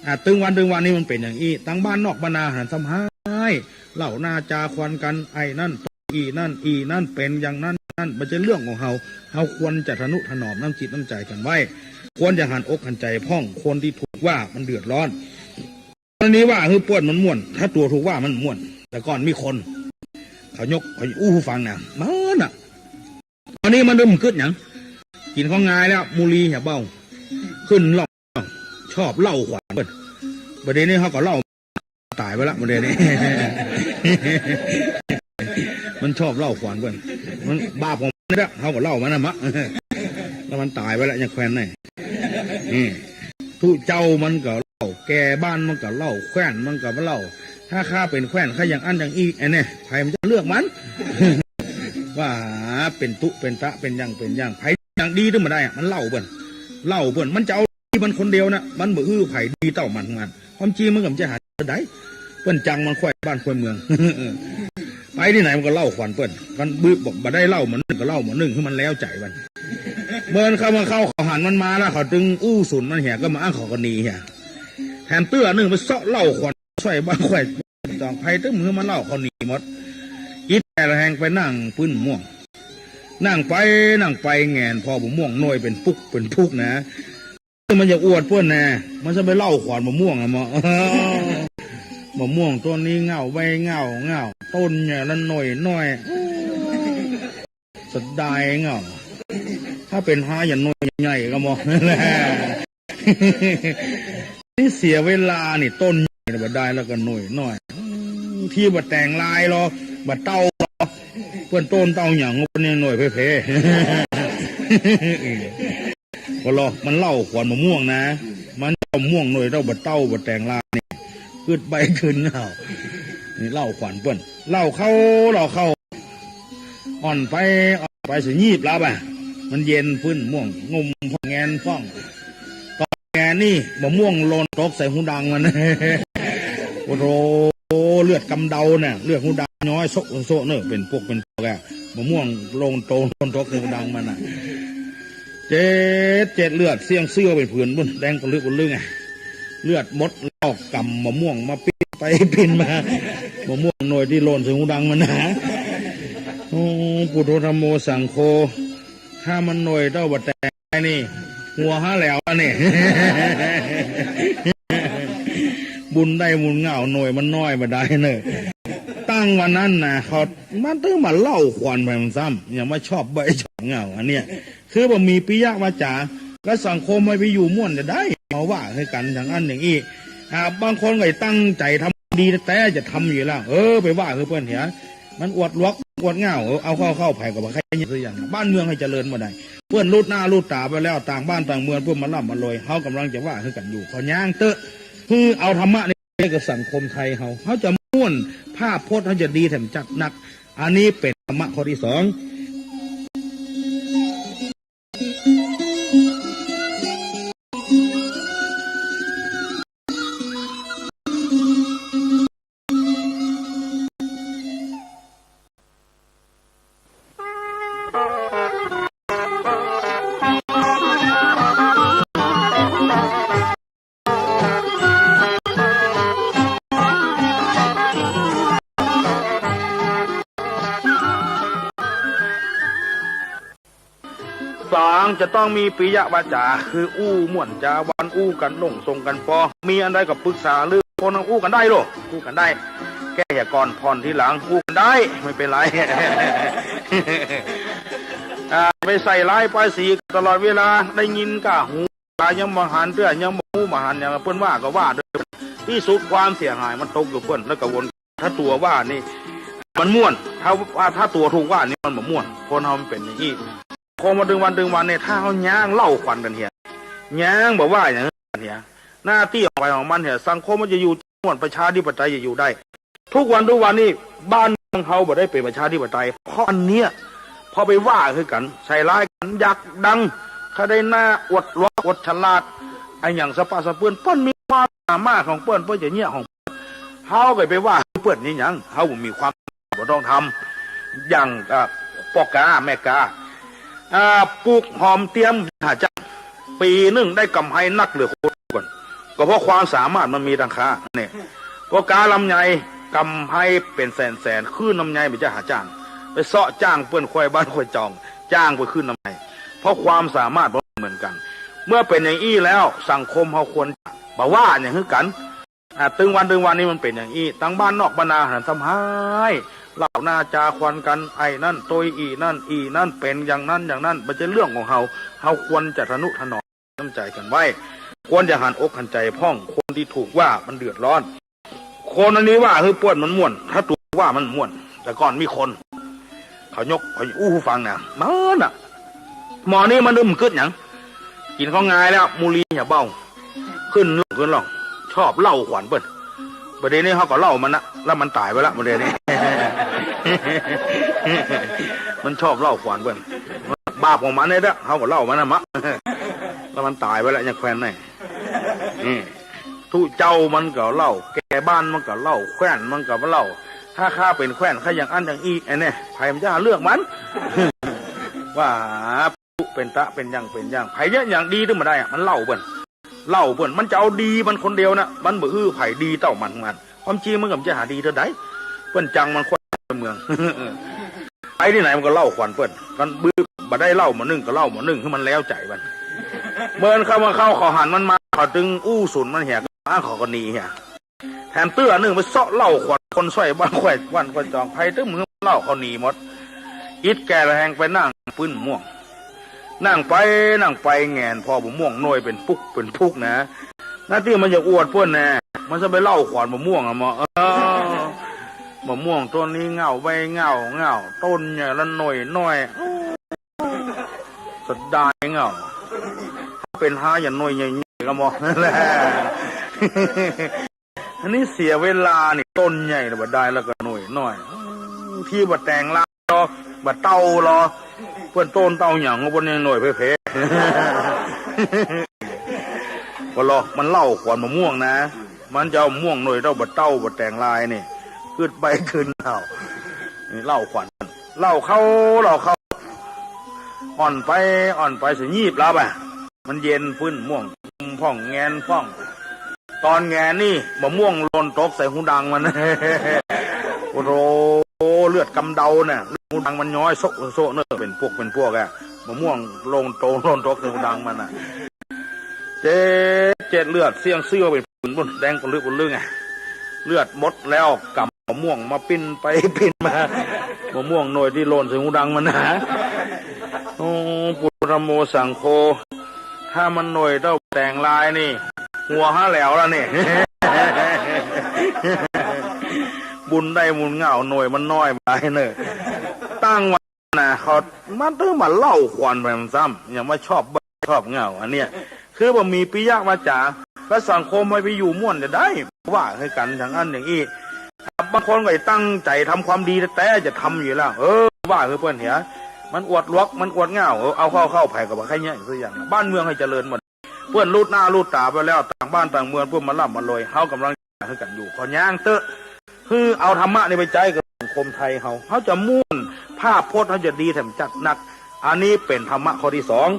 อ่า ตึงวันตึงวันนี้มันเป๋นอย่างอี้ ตังบ้านนอกบ้านนาหันซ้ำฮ้าย เล่าหน้าจาควันกั๋น ไอ้นั่น อี้นั่น อี้นั่นเป๋นอย่างนั้น นั้นบ่ใจ้เรื่องของเฮา เฮาควรจะทะนุถนอมน้ำจิตน้ำใจ๋กั๋นไว้ ควรจะหันอกหันใจ๋พ่อง คนตี้ถูกว่ามันเดือดร้อน อันนี้ว่าคือเปิ้นมันม่วน ถ้าตั๋วถูกว่ามันม่วน แต่ก่อนมีคน เขายก เขาอู้หื้อฟังนะ มันน่ะ ต๋อนนี้มันเริ่มกึ๊ดหยัง กิ๋นของงายแล้ว มูลีเหียเบ้า ขึ้นเหล้า ชอบเล่าขวัญเปิ้น บ่าเดี่ยวนี้เฮาก็เล่า ต๋ายไปละ บ่าเดี่ยวนี้ มันชอบเล่าขวัญเปิ้น มันบาปของมันนี่แหละ เฮาก็เล่ามันนะมะ แล้วมันต๋ายไปละ ยังแควนไหน นี่ ตุ๊เจ้ามันก็เล่า แก่บ้านมันก็เล่า แคว้นมันก็เล่า ถ้าข้าเป๋นแคว้น ข้าอย่างอั้นอย่างอี้ ไอ้เนี่ย ใผมันจะเลือกมัน ว่าเป๋นตุ๊เป๋นตะ เป๋นหยังเป๋นหยัง ใผอย่างดีตึงบ่ได้อะ มันเล่าเปิ้น เล่าเปิ้น มันจะเอาดีมันคนเดียวนะ มันบ่อื้อใผดีเต้ามัน ความจริงมันก็บ่ใจ้หาได้ เปิ้นจังมันควายบ้านควายเมือง ไปตี้ไหนมันก็เล่าขวัญเปิ้น มันบึ้บอกบ่ได้เล่าหม่องนึ่งก็เล่าหม่องนึ่ง หื้อมันแล้วใจ๋มัน เมื่อเข้ามาเข้าเขาหันมันมาแล้ว เขาตึงอู้สุนมันเหีย ก็มาอ้างเขาก็หนีเหีย แถมเตื้อนึ่งไปเซาะเล่าขวัญ ใส่บ้านควาย ต้องไปตึงหื้อมันเล่าเขาหนีหมด อิดแต่ละแหงไปนั่งปื้นม่วง นั่งไปนั่งไปแหงนผ่อบ่าม่วงหน่วยเป๋นปุกเป๋นปุกนะ มันจะอวดเปิ้นแน่ มันจะไปเล่าขวัญบ่าม่วงอะหมอ บ่าม่วงต้นนี้เง่า ใบเง่า เง่า ต้นใหญ่ละหน่วยน้อย เสียดายเง่า ถ้าเป๋นฮ้าอย่างหน่วยใหญ่ก็หมอ นี่เสียเวลานี่ ต้นใหญ่บ่ได้แล้วก็หน่วยน้อย ตี้บ่แต่งลายหรอ บ่เต้าหรอ เปิ้นต้นเต้าหยัง เปิ้นยังหน่วยเพๆ ก็หรอ มันเล่าขวัญบ่าม่วงนะ มันบ่าม่วงหน่วยเต้าบ่เต้าบ่แต่งลายนี่ กึ๊ดใบกึ๊ดเง่า นี่เล่าขวัญเปิ้น เล่าเข้า เล่าเข้า อ่อนไป อ่อนไปสิยีบแล้วบ่ะ มันเย็นปื้นม่วง งมพ่องแหงนพ่อง ต๋อนแหงนนี่ บ่าม่วงหล่นตกใส่ฮูดังมัน โอ้โห เลือดกำเดาเนี่ย เลือดฮูดังย้อยโซะโซะเน่อ เป๋นปุกเป๋นปอกอะ บ่าม่วงหล่นตก หล่นตกใส่ฮูดังมันน่ะ เจ็ด เจ็ดเลือดเสี้ยงเสื้อเป๋นผืนปุ้น แดงปะลึกปะลึงอะ เลือดหมด ลอกก๋ำบ่าม่วงมาปิ้นไปปิ้นมา บ่าม่วงหน่วยตี้หล่นใส่ฮูดังมันนะ โอ้ พุทโธธัมโมสังโฆ ถ้ามันหน่วยเต้าบ่แต่งลายนี่ หัวหาแหลวอันนี้ บุญได้บุญเง่า หน่วยมันน้อยบ่ได้เน่อ ตั้งวันนั้นนะ เขา มันตึงมาเล่าขวัญไปมันซ้ำ ยังมาชอบใบชอบเง่า อันเนี้ย คือบ่มีปิยวาจา ก็สังคมมันไปอยู่ม่วนจะได้ มาว่าหื้อกั๋นอย่างอั้นอย่างอี้ อ่า บางคนก็ตั้งใจ๋ทำดีแต๊ๆ จะทำอยู่แล้ว เออ ไปว่าหื้อเปิ้นเหีย มันอวดหลวกอวดเง่า เออ เอาเข้าเข้า ใผก็บ่ใค่เยียะสักอย่าง บ้านเมืองหื้อเจริญบ่ได้ เปิ้นลูดหน้าลูดต๋าไปแล้ว ต่างบ้านต่างเมือง เปิ้นมาร่ำมารวย เฮาก่ำลังจะว่าหื้อกั๋นอยู่ ขอย้างเต๊อะ คือเอาธรรมะนี่ ในกับสังคมไทยเฮา เฮาจะม่วน ภาพพจน์เฮาจะดีแถมจัดนัก อันนี้เป๋นธรรมะข้อตี้สอง สอง จะต้องมีปิยวาจ๋า คืออู้ม่วนจ๋าหวาน อู้กั๋นลงส่งกั๋นปอ มีอันใดก็ปรึกษาลือ คนอู้กั๋นได้โล อู้กั๋นได้ แก้เหียก่อนผ่อนทีหลัง อู้กั๋นได้ ไม่เป๋นไร อ่า ไปใส่ร้ายป้ายสีตลอดเวลา ได้ยินก้าหู ตายังบ่หันเตื้อ ยังบ่ฮู้บ่หันหยัง เปิ้นว่าก็ว่าโดย ตี้สุดความเสียหายมันตกอยู่เปิ้น แล้วก็วน ถ้าตั๋วว่านี่มันม่วน ถ้าว่า ถ้าตั๋วถูกว่านี่มันบ่ม่วน คนเฮามันเป๋นอย่างอี้ คนมาเถิงวันเถิงวันนี่ ถ้าเฮาย้างเล่าขวัญกั๋นเหีย ย้างบ่ว่าหยังกั๋นเหีย หน้าตี้ของใผของมันเหีย สังคมมันจะอยู่ม่วน ประชาธิปไตยจะอยู่ได้ ทุกวันทุกวันนี่บ้านเมืองเฮาบ่ได้เป๋นประชาธิปไตย เพราะอันเนี้ย เพราะไปว่าหื้อกั๋น ใส่ร้ายกั๋น อยากดัง ถ้าได้หน้าอวดหลวงอวดฉลาด อะหยังสะปะสะเปื้อน เปิ้นมีความสามารถของเปิ้น เปิ้นจะเยียะของเปิ้น เฮาก็ไปว่าหื้อเปิ้นนี่หยัง เฮาบ่มีความ บ่ต้องทำ อย่าง เอ่อ ป้อกาแม่กา อ่า ปลูกหอมเตี้ยมหาจ้าง ปี๋นึ่งได้กำไรนักเหลือคนก่อน ก็เพราะความสามารถมันมีตังค่า เนี่ย ป้อกาลำไย กำไรเป๋นแสนๆ ขึ้นลำไยไปจ้างหาจ้าง ไปเซาะจ้างเปิ้นควายบ้านควายจอง จ้างไปขึ้นลำไย เพราะความสามารถบ่เหมือนกั๋น เมื่อเป๋นอย่างอี้แล้ว สังคมเฮาควรจะบ่ว่าหยังหื้อกั๋น อ่า เถิงวันเถิงวันนี่มันเป๋นอย่างอี้ ตังบ้านนอกบ้านนาหันซ้ำฮ้าย เล่าหน้าจาควันกั๋น ไอ้นั่นตวยอี้นั่น อี้นั่นเป๋นอย่างนั้นอย่างนั้น บ่ใจ้เรื่องของเฮา เฮาควรจะทะนุถนอมน้ำใจ๋กั๋นไว้ ควรจะหันอกหันใจ๋พ่อง คนตี้ถูกว่ามันเดือดร้อน คนอันนี้ว่าหื้อเปิ้นมันม่วน ถ้าตั๋วว่ามันม่วน แต่ก่อนมีคน เขายก เขาอู้หื้อฟังนะ มันน่ะ หมอนี่มันอึมกึ๊ดหยัง กิ๋นข้าวงายแล้ว มูลีอย่าเบ้า ขึ้นล่องขึ้นล่อง ชอบเล่าขวัญเปิ้น บ่าเดี่ยวนี้เฮาก็เล่ามันนะ แล้วมันต๋ายไปแล้ว บ่าเดี่ยวนี้ มันชอบเล่าขวัญเปิ้น บาปของมันเนี่ยเด้อ เฮาก็เล่ามันนะมะ แล้วมันต๋ายไปแล้ว ยังแควนไหน อืม ตุ๊เจ้ามันก็เล่า แก่บ้านมันก็เล่า แคว้นมันก็เล่า ถ้าข้าเป๋นแคว้น ข้าอย่างอั้นอย่างอี้ ไอ้เนี่ย ใผมันจะเลือกมัน ว่าตุ๊เป๋นตะ เป๋นอย่าง เป๋นอย่าง ใผเยียะอย่างดีตึงบ่ได้อะ มันเล่าเปิ้น เล่าเปิ้น มันจะเอาดีมันคนเดียวนะ มันบ่หื้อใผดีเต้ามัน มัน ความจริงมันก็บ่ใจ้หาดีเตื้อใด เปิ้นจังมันคนเมือง ไปตี้ไหนมันก็เล่าขวัญเปิ้น มันบ่ได้เล่าหม้อนึ่งก็เล่าหม้อนึ่ง หื้อมันแล้วใจ๋มัน เมื่อเข้ามาเข้าเขาหันมันมา เขาตึงอู้สุนมันเหีย อ้าว เขาก็หนีเหีย แถมเตื้อนึ่งไปเซาะเล่าขวัญคนซ่อยบ้านควายบ้านควายจอง ใผตึงหื้อเล่า เขาหนีหมด อิดแก่แฮงไปนั่งปื้นม่วง นั่งไปนั่งไปแหงนผ่อบ่าม่วงหน่วยเป๋นปุกเป๋นปุกนะ หน้าตี้มันจะอวดเปิ้นแน่ มันจะไปเล่าขวัญบ่าม่วงอะหมอ เออ บ่าม่วงต้นนี้เง่าใบเง่าเง่า ต้นใหญ่ละหน่วยน้อย เสียดายเง่า เป๋นฮาอย่างหน่วยใหญ่ๆ ก็หมอ อันนี้เสียเวลานี่ ต้นใหญ่ละบ่ได้แล้วก็หน่วยน้อย ตี้บ่แต่งลายลอ บ่เต้าลอ เปิ้นโต้นเต้าหยัง เปิ้นยังหน่วยเผลอๆ บ่ลอ มันเล่าขวัญบ่าม่วงนะ มันจะเอาม่วงหน่วยเต้าบ่เต้าบ่แต่งลายนี่ กึ๊ดไปกึ๊ดเอา นี่เล่าขวัญ เล่าเข้า เล่าเข้า อ่อนไปอ่อนไป สิยีบแล้วบ่ะ มันเย็นปื้นม่วง พ่องแหงนพ่อง ต๋อนแหงนนี่ บ่าม่วงหล่นตกใส่ฮูดังมัน โอ้โห เลือดกำเดาน่ะ ฮูดังมันย้อยโซะโซะเน่อ เป๋นปวกเป๋นปวกอะ บ่าม่วงหล่นตก หล่นตกใส่ฮูดังมันน่ะ เจ็บ เจ็บเลือด เสี้ยงซี้วเป๋น ปืนปุ้น แดงปะลึกปะลึงอะ เลือดหมดแล้ว กำบ่าม่วงมาปิ้นไปปิ้นมา บ่าม่วงหน่วยตี้หล่นใส่ฮูดังมันนะ โอ้ ปุตโธธัมโมสังโฆ ถ้ามันหน่วยเต้าแต่งลายนี่ หัวหาแหลวแล้วนี่ บุญได้บุญเง่า หน่วยมันน้อยไปเน่อ ตั้งวัน นะ เขา มันต้องมาเล่าขวัญไปมันซ้ำ ยังว่าชอบบ้าชอบเง่า อันเนี้ย คือบ่มีปิยวาจ๋า แล้วสังคมมันไปอยู่ม่วนจะได้ ว่าหื้อกั๋นอย่างอั้นอย่างอี้ บางคนก็ตั้งใจ๋ทำความดีแต๊ๆ จะทำอยู่แล้ว เออ ว่าหื้อเปิ้นเหีย มันอวดหลวก มันอวดเง่า เออ เอาเข้าเข้า ใผก็บ่ใค่เยียะสักอย่าง บ้านเมืองหื้อเจริญหมด เปิ้นลูดหน้าลูดต๋าไปแล้ว ต่างบ้านต่างเมือง เปิ้นมาร่ำมารวย เฮากำลังหื้อกั๋นอยู่ ขอย้างเต๊อะ หื้อเอาธรรมะนี่ไปใจ๊กับสังคมไทยเฮา เฮาจะม่วน ภาพพจน์เฮาจะดีแถมจัดนัก อันนี้เป๋นธรรมะข้อตี้สอง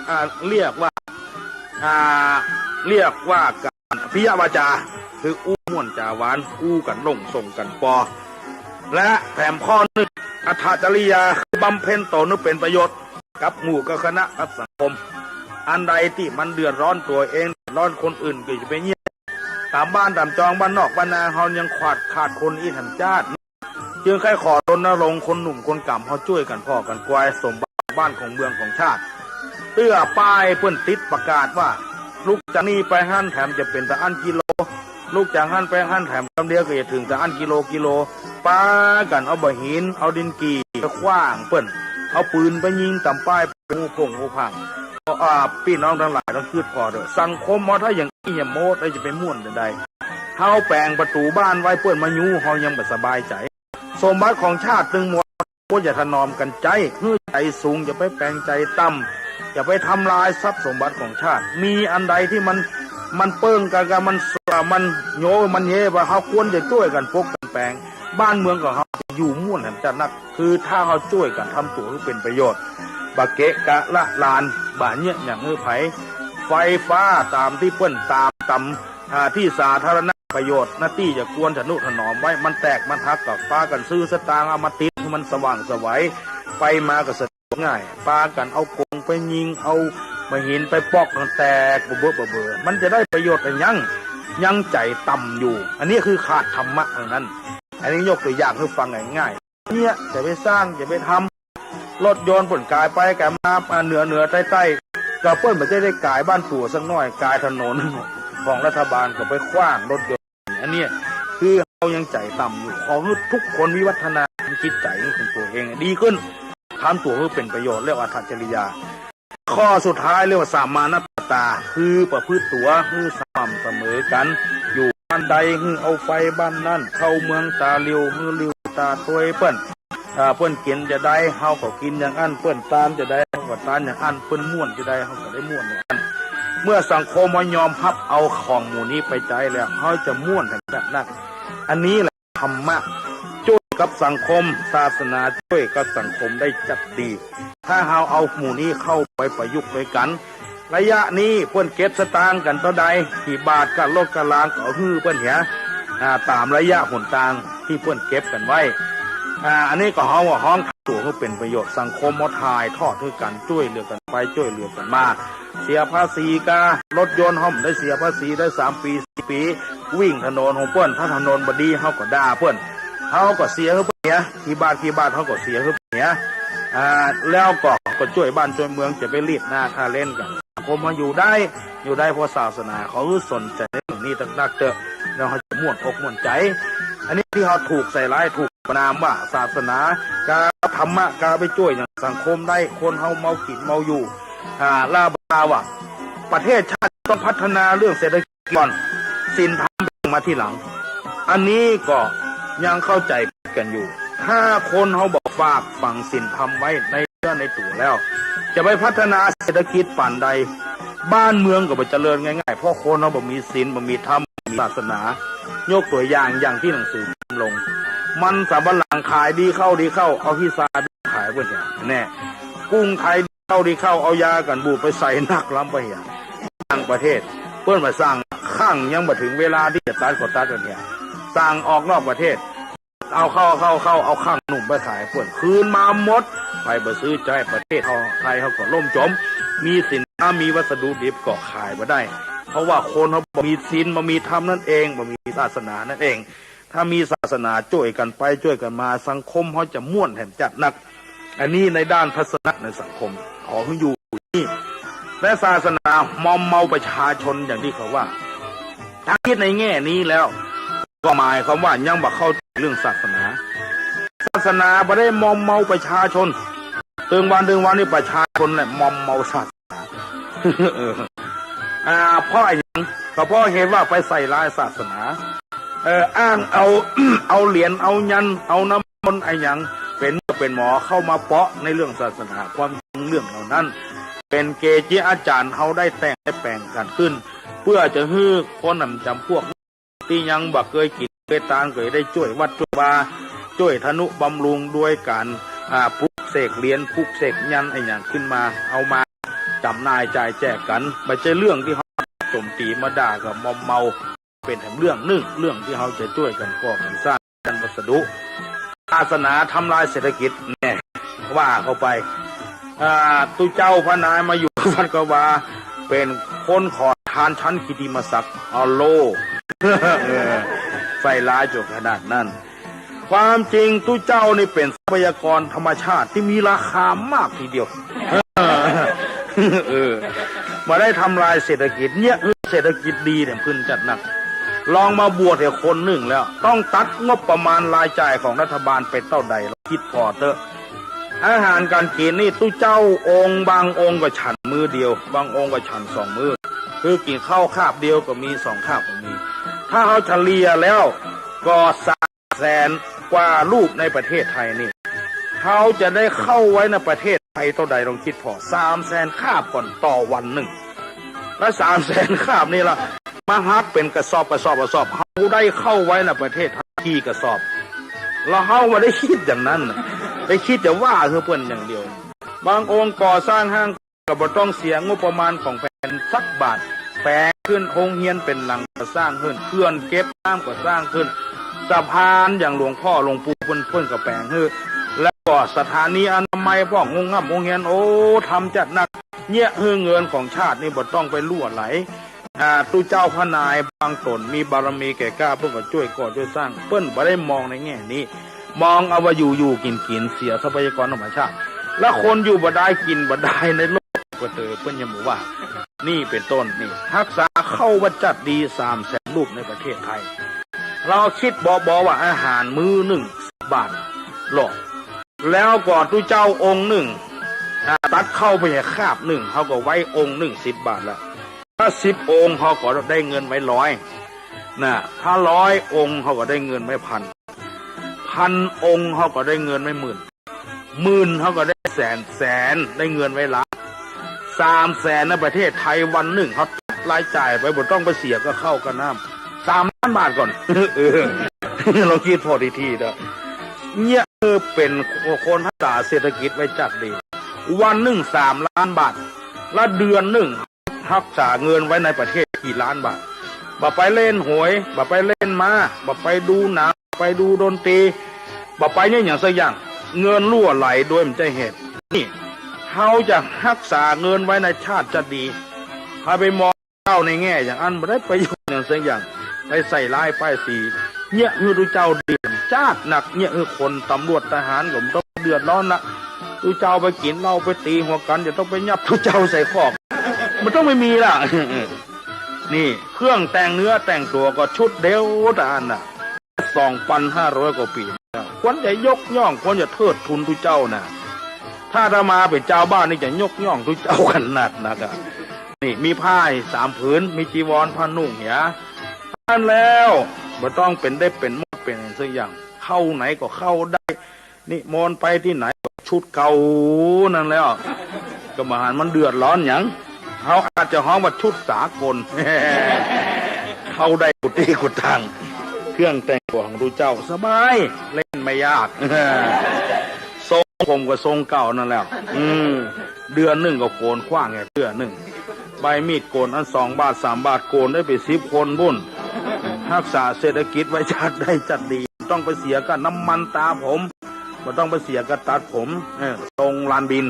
อ่า เรียกว่า อ่า เรียกว่าการปิยวาจา คืออู้ม่วนจ๋าหวาน อู้กั๋นลงส่งกั๋นปอ และแถมข้อนึ่ง อัตถจริยา คือบำเพ็ญต๋นหื้อเป๋นประโยชน์ กับหมู่กับคณะกับสังคม อันใดตี้มันเดือดร้อนตั๋วเอง เดือดร้อนคนอื่นก็อย่าไปเยียะ ต๋ามบ้านต๋ามจองบ้านนอกบ้านนาเฮายังขาด ขาดคนอี้แถมจ้าด จึงใค่ขอรณรงค์คนหนุ่มคนก่ำเฮาจ้วยกั๋นผ่อกั๋นกวายสมบัติบ้านของเมืองของชาติ เตื้อป้ายเปิ้นติดประกาศว่า ลุกจากนี่ไปหั้นแถมจะเป๋นตะอั้นกิโล ลุกจากหั้นไปหั้นแถมกำเดียวก็จะเถิงตะอั้นกิโลกิโล ปากั๋นเอาบ่าหิน เอาดินกี่ไปขว้างเปิ้น เอาปืนไปยิงต๋ามป้าย หมู่ผงหมู่ผัง ก็ อ่า ปี้น้องตังหลายต้องกึ๊ดผ่อเถอะ สังคมเฮาถ้าอย่างอี้เหียโม้ แล้วจะไปม่วนจะใด เฮาแป๋งประตู๋บ้านไว้เปิ้นมายู้ เฮายังบ่สบายใจ๋ สมบัติของชาติตึงหมด ควรจะถนอมกั๋นใจ๊ หื้อใจ๋สูง อย่าไปแป๋งใจ๋ต่ำ อย่าไปทำลายทรัพย์สมบัติของชาติ มีอันใดตี้มัน มันเปิ้งกั๋น กั๋น มัน มันโย มันเย ว่าเฮาควรจะจ้วยกั๋นปกกั๋นแป๋ง บ้านเมืองของเฮาจะอยู่ม่วนแถมจ้าดนัก คือถ้าเฮาจ้วยกั๋นทำตั๋วหื้อเป๋นประโยชน์ บ่เกะกะละลาน บ่เยียะหยังหื้อใผ ไฟฟ้าต๋ามตี้เปิ้นต๋ามต๋าม อ่า ตี้สาธารณประโยชน์ หน้าตี้จะควรถนุถนอมไว้ มันแตกมันหักก็ปากั๋นซื้อสตางค์เอามาติดหื้อมันสว่างไสว ไปมาก็สะดวกง่าย ปากั๋นเอากงไปยิง เอาบ่าหินไปปอกมันแตกบ่าเบ้อบ่าเบ้อ มันจะได้ประโยชน์อะหยัง ยังใจ๋ต่ำอยู่ อันนี้คือขาดธรรมะเท่านั้น อันนี้ยกตั๋วอย่างหื้อฟังง่ายๆ เนี่ย จะไปสร้าง จะไปทำ รถยนต์เปิ้นก๋ายไปก๋ายมา อ่า เหนือเหนือใต้ใต้ ก็เปิ้นบ่ได้ก๋ายบ้านตั๋วสักหน้อย ก๋ายถนนของรัฐบาลก็ไปขว้างรถยนต์ อันเนี้ยคือเฮายังใจ๋ต่ำอยู่ ขอหื้อทุกคนวิวัฒนาจิตใจ๋ของตั๋วเองดีขึ้น ทำตั๋วหื้อเป๋นประโยชน์ เรียกว่าอัตถจริยา ข้อสุดท้ายเรียกว่าสมณตตา คือประพฤติตั๋วหื้อสม่ำเสมอกั๋น อยู่บ้านใดหื้อเอาไฟบ้านนั้น เข้าเมืองต๋าหลิวหื้อหลิวต๋าตวยเปิ้น อ่า เปิ้นกิ๋นจะใดเฮาก็กิ๋นอย่างอั้น เปิ้นตานจะใดเฮาก็ตานอย่างอั้น เปิ้นม่วนจะใดเฮาก็ได้ม่วนอย่างอั้น เมื่อสังคมเฮายอมฮับเอาของหมู่นี้ไปใจ๊แล้ว เฮาจะม่วนแถมจ้าดนัก อันนี้แหละธรรมะจ้วยกับสังคม ศาสนาจ้วยกับสังคมได้จ้าดดี ถ้าเฮาเอาหมู่นี้เข้าไปประยุกต์ตวยกั๋น ระยะนี้เปิ้นเก็บสตางค์กั๋นเต้าใด กี่บาท ก้าลดก้ารางก็เอาหื้อเปิ้นเหีย อ่า ต๋ามระยะหนตางตี้เปิ้นเก็บกั๋นไว้ อ่า อันนี้ก็เฮาว่าฮ้องตั๋วหื้อเป๋นประโยชน์ สังคมเฮาถ่ายทอดหื้อกั๋น จ้วยเหลือกั๋นไป จ้วยเหลือกั๋นมา เสียภาษีกา รถยนต์เฮาบ่ได้เสียภาษีได้สามปี๋ สี่ปี๋ วิ่งถนนของเปิ้น ถ้าถนนบ่ดีเฮาก็ด่าเปิ้น เฮาก็เสียหื้อเปิ้นเหีย กี่บาท กี่บาท เฮาก็เสียหื้อเปิ้นเหีย อ่า แล้วก็ ก็จ้วยบ้านจ้วยเมือง จะไปรีดหน้าฆ่าเล่นกั๋น สังคมเฮาอยู่ได้ อยู่ได้เพราะศาสนา ขอหื้อสนใจ๋ในเรื่องนี้นักๆ เต๊อะ แล้วเฮาจะม่วนอกม่วนใจ๋ อันนี้ตี้เฮาถูกใส่ร้าย ถูกประณามว่าศาสนา กาธรรมะ กาไปจ้วยอย่างสังคมได้ คนเฮาเมากิ๋นเมาอยู่ อ่า ลาบาว่า ประเทศชาติต้องพัฒนาเรื่องเศรษฐกิจก่อน ศีลธรรมมาทีหลัง อันนี้ก็ยังเข้าใจ๋กั๋นอยู่ ถ้าคนเฮาบ่ฝากฝังศีลธรรมไว้ในเนื้อในตั๋วแล้ว จะไปพัฒนาเศรษฐกิจปานใด บ้านเมืองก็บ่เจริญง่ายๆ เพราะคนเฮาบ่มีศีล บ่มีธรรม บ่มีศาสนา ยกตั๋วอย่าง อย่างตี้หนังสือพิมพ์ลง มันสำปะหลังขายดีเข้าดีเข้า เอาขี้ทรายไปขายเปิ้นเหีย แน่ กรุงไทย เข้าดีเข้า เอายากั๋นบูดไปใส่นักล้ำไปเหีย ต่างประเทศ เปิ้นมาสร้าง ข้างยังบ่เถิงเวลาตี้จะตัดก็ตัดกั๋นเหีย สร้างออกนอกประเทศ เอาเข้า เข้า เข้า เอาข้างหนุ่มไปขายเปิ้น คืนมาหมด ใผบ่ซื้อใจ๊ ประเทศเฮา ไทยเฮาก็ล่มจ๋ม มีสินค้า มีวัสดุดิบก็ขายบ่ได้ เพราะว่าคนเฮาบ่มีศีล บ่มีธรรมนั่นเอง บ่มีศาสนานั่นเอง ถ้ามีศาสนาจ้วยกั๋นไปจ้วยกั๋นมา สังคมเฮาจะม่วนแถมจ้าดนัก อันนี้ในด้านทัศนะในสังคม ขอหื้ออยู่นี่ และศาสนามอมเมาประชาชนอย่างตี้เขาว่า ถ้าคิดในแง่นี้แล้ว ก็หมายความว่ายังบ่เข้าใจ๋เรื่องศาสนา ศาสนาบ่ได้มอมเมาประชาชน ตึงวันตึงวันนี่ประชาชนแหละมอมเมาศาสนา เออ อ่า เพราะอะหยัง ก็เพราะเหตุว่าไปใส่ร้ายศาสนา เออ อ้างเอา เอาเหรียญ เอายันต์ เอาน้ำมนต์อะหยัง เป๋น เป๋นหมอเข้ามาเปาะในเรื่องศาสนา ความจริงเรื่องเหล่านั้น เป๋นเกจิอาจ๋ารย์เฮาได้แต่งได้แป๋งกั๋นขึ้น เปื้อจะหื้อคนนั้นจ๋ำพวกตี้ยังบ่เกยกิ๋นเกยตานก็ได้จ้วยวัดจ้วยวา จ้วยทนุบำรุงด้วยก๋าน อ่า ปลุกเสกเหรียญ ปลุกเสกยันต์อะหยังขึ้นมา เอามา จ๋ำหน่ายจ่ายแจกกั๋น บ่ใจ้เรื่องตี้เฮาโจ๋มตี๋มาด่ากับมอมเมา เป๋นแถมเรื่องนึ่ง เรื่องตี้เฮาจะจ้วยกั๋นก่อกั๋นสร้าง จัดวัสดุ ศาสนาทำลายเศรษฐกิจ แน่ ว่าเข้าไป อ่า ตุ๊เจ้าพระนายมาอยู่วัดก็ว่า เป๋นคนขอตานฉันกิตติมศักดิ์ เอาโล่ เออ ใส่ร้ายจ๋นขนาดนั้น ความจริงตุ๊เจ้านี่เป๋นทรัพยากรธรรมชาติตี้มีราคามากทีเดียว เออ บ่ได้ทำลายเศรษฐกิจ เยียะหื้อเศรษฐกิจดีแถมขึ้นจัดนัก ลองมาบวชแถวคนนึ่งแล้ว ต้องตัดงบประมาณรายจ่ายของรัฐบาลไปเต้าใด ลองกึ๊ดผ่อเต๊อะ อาหารก๋านกิ๋นนี่ตุ๊เจ้าองค์ บางองค์ก็ฉันมื้อเดียว บางองค์ก็ฉันสองมื้อ คือกิ๋นข้าวคาบเดียวก็มี สองคาบก็มี ถ้าเฮาเฉลี่ยแล้วก็สามแสนกว่ารูปในประเทศไทยนี่ เฮาจะได้ข้าวไว้ในประเทศไทยเต้าใด ลองกึ๊ดผ่อ สามแสนคาบก่อนต่อวันนึ่ง แล้วสามแสนคาบนี่ละ มาหักเป๋นกระสอบ กระสอบ กระสอบ เฮาได้ข้าวไว้ในประเทศไทยกี่กระสอบ แล้วเฮาบ่ได้กึ๊ดอย่างนั้นน่ะ ไปกึ๊ดจะว่าหื้อเปิ้นอย่างเดียว บางองค์ก่อสร้างห้างก็บ่ต้องเสียงบประมาณของแผ่นดินสักบาท แป๋งขึ้น โฮงเฮียนเป๋นหลังก็สร้างขึ้น เขื่อนเก็บน้ำก็สร้างขึ้น สะพานอย่างหลวงพ่อหลวงปู่เปิ้น เปิ้นก็แป๋งหื้อ แล้วก็สถานีอนามัย พวกโฮงฮ่ำโฮงเฮียน โอ้ ทำจัดนัก เยียะหื้อเงินของชาตินี่บ่ต้องไปลั่วไหล อ่า ตุ๊เจ้าพระนายบางต๋นมีบารมีแก่กล้า เปิ้นก็จ้วยก่อจ้วยสร้าง เปิ้นบ่ได้มองในแง่นี้ มองเอาว่าอยู่ๆ กิ๋นๆ เสียทรัพยากรธรรมชาติ แล้วคนอยู่บ่ได้กิ๋นบ่ได้ในโลกก็เตอ เปิ้นยังบ่ว่า นี่เป๋นต้นนี่ ฮักษาข้าวไว้จัดดี สามแสนรูปในประเทศไทย ลองกึ๊ดบ่ๆ ว่าอาหารมื้อนึ่งสิบบาทหรอก แล้วก็ตุ๊เจ้าองค์นึ่ง อ่า ตัดข้าวไปแค่คาบนึ่ง เฮาก็ไว้องค์นึ่งสิบบาทละ ถ้าสิบองค์เฮาก็ได้เงินไว้ร้อย น่ะ ถ้าร้อยองค์เฮาก็ได้เงินไว้พัน พันองค์เฮาก็ได้เงินไว้หมื่น หมื่นเฮาก็ได้แสน แสนได้เงินไว้ล้าน สามแสนในประเทศไทยวันนึ่งเฮาตัดรายจ่ายไป บ่ต้องไปเสียกับข้าวกับน้ำ สามล้านบาทก่อน เออ ลองกึ๊ดผ่อทีๆ เต๊อะ เยียะหื้อเป๋นคนฮักษาเศรษฐกิจไว้จัดดี วันนึ่งสามล้านบาท ละเดือนนึ่ง ฮักษาเงินไว้ในประเทศกี่ล้านบาท บ่ไปเล่นหวย บ่ไปเล่นม้า บ่ไปดูหนัง บ่ไปดูดนตรี บ่ไปเนี่ยหยังสักอย่าง เงินลั่วไหลโดยบ่ใจ้เหตุ นี่ เฮาจะฮักษาเงินไว้ในชาติจะดี ถ้าไปมองเจ้าในแง่อย่างอั้น บ่ได้ประโยชน์หยังสักอย่าง ไปใส่ร้ายป้ายสี เยียะหื้อตุ๊เจ้าเดือดจ๊าดนัก เยียะหื้อคนตำรวจทหารก็บ่ต้องเดือดร้อนละ ตุ๊เจ้าไปกิ๋นเหล้าไปตี๋หัวกั๋น จะต้องไปยับตุ๊เจ้าใส่คอก มันต้องไม่มีละ นี่ เครื่องแต่งเนื้อแต่งตั๋วก็ชุดเดียวตะอั้นน่ะ สองปันห้าร้อยกว่าปี๋ ควรจะยกย่อง ควรจะเทิดทูนตุ๊เจ้าน่ะ ถ้าอาตมาเป๋นจาวบ้านนี่จะยกย่องตุ๊เจ้าขนาดนักอะ นี่ มีผ้าสามผืน มีจีวรผ้านุ่งเหีย อั้นแล้ว บ่ต้องเป๋นได้เป๋นมดเป๋นสักอย่าง เข้าไหนก็เข้าได้ นิมนต์ไปตี้ไหนก็ชุดเก่านั้นแล้ว ก็บ่หันมันเดือดร้อนหยัง เฮาอาจจะฮ้องว่าชุดสากล เข้าได้กู้ตี้กู้ตาง เครื่องแต่งตั๋วของตุ๊เจ้าสบาย เล่นไม่ยาก ทรงผมก็ทรงเก่านั้นแล้ว อืม เดือนนึ่งก็โก๋นขว้างแหมเตื้อนึ่ง ใบมีดโก๋นอันสองบาทสามบาท โก๋นได้เป๋นสิบคนปู๊น ฮักษาเศรษฐกิจไว้จัดได้จัดดี บ่ต้องไปเสียกับน้ำมันต๋าผม บ่ต้องไปเสียกับตัดผม เออ ทรงลานบิณ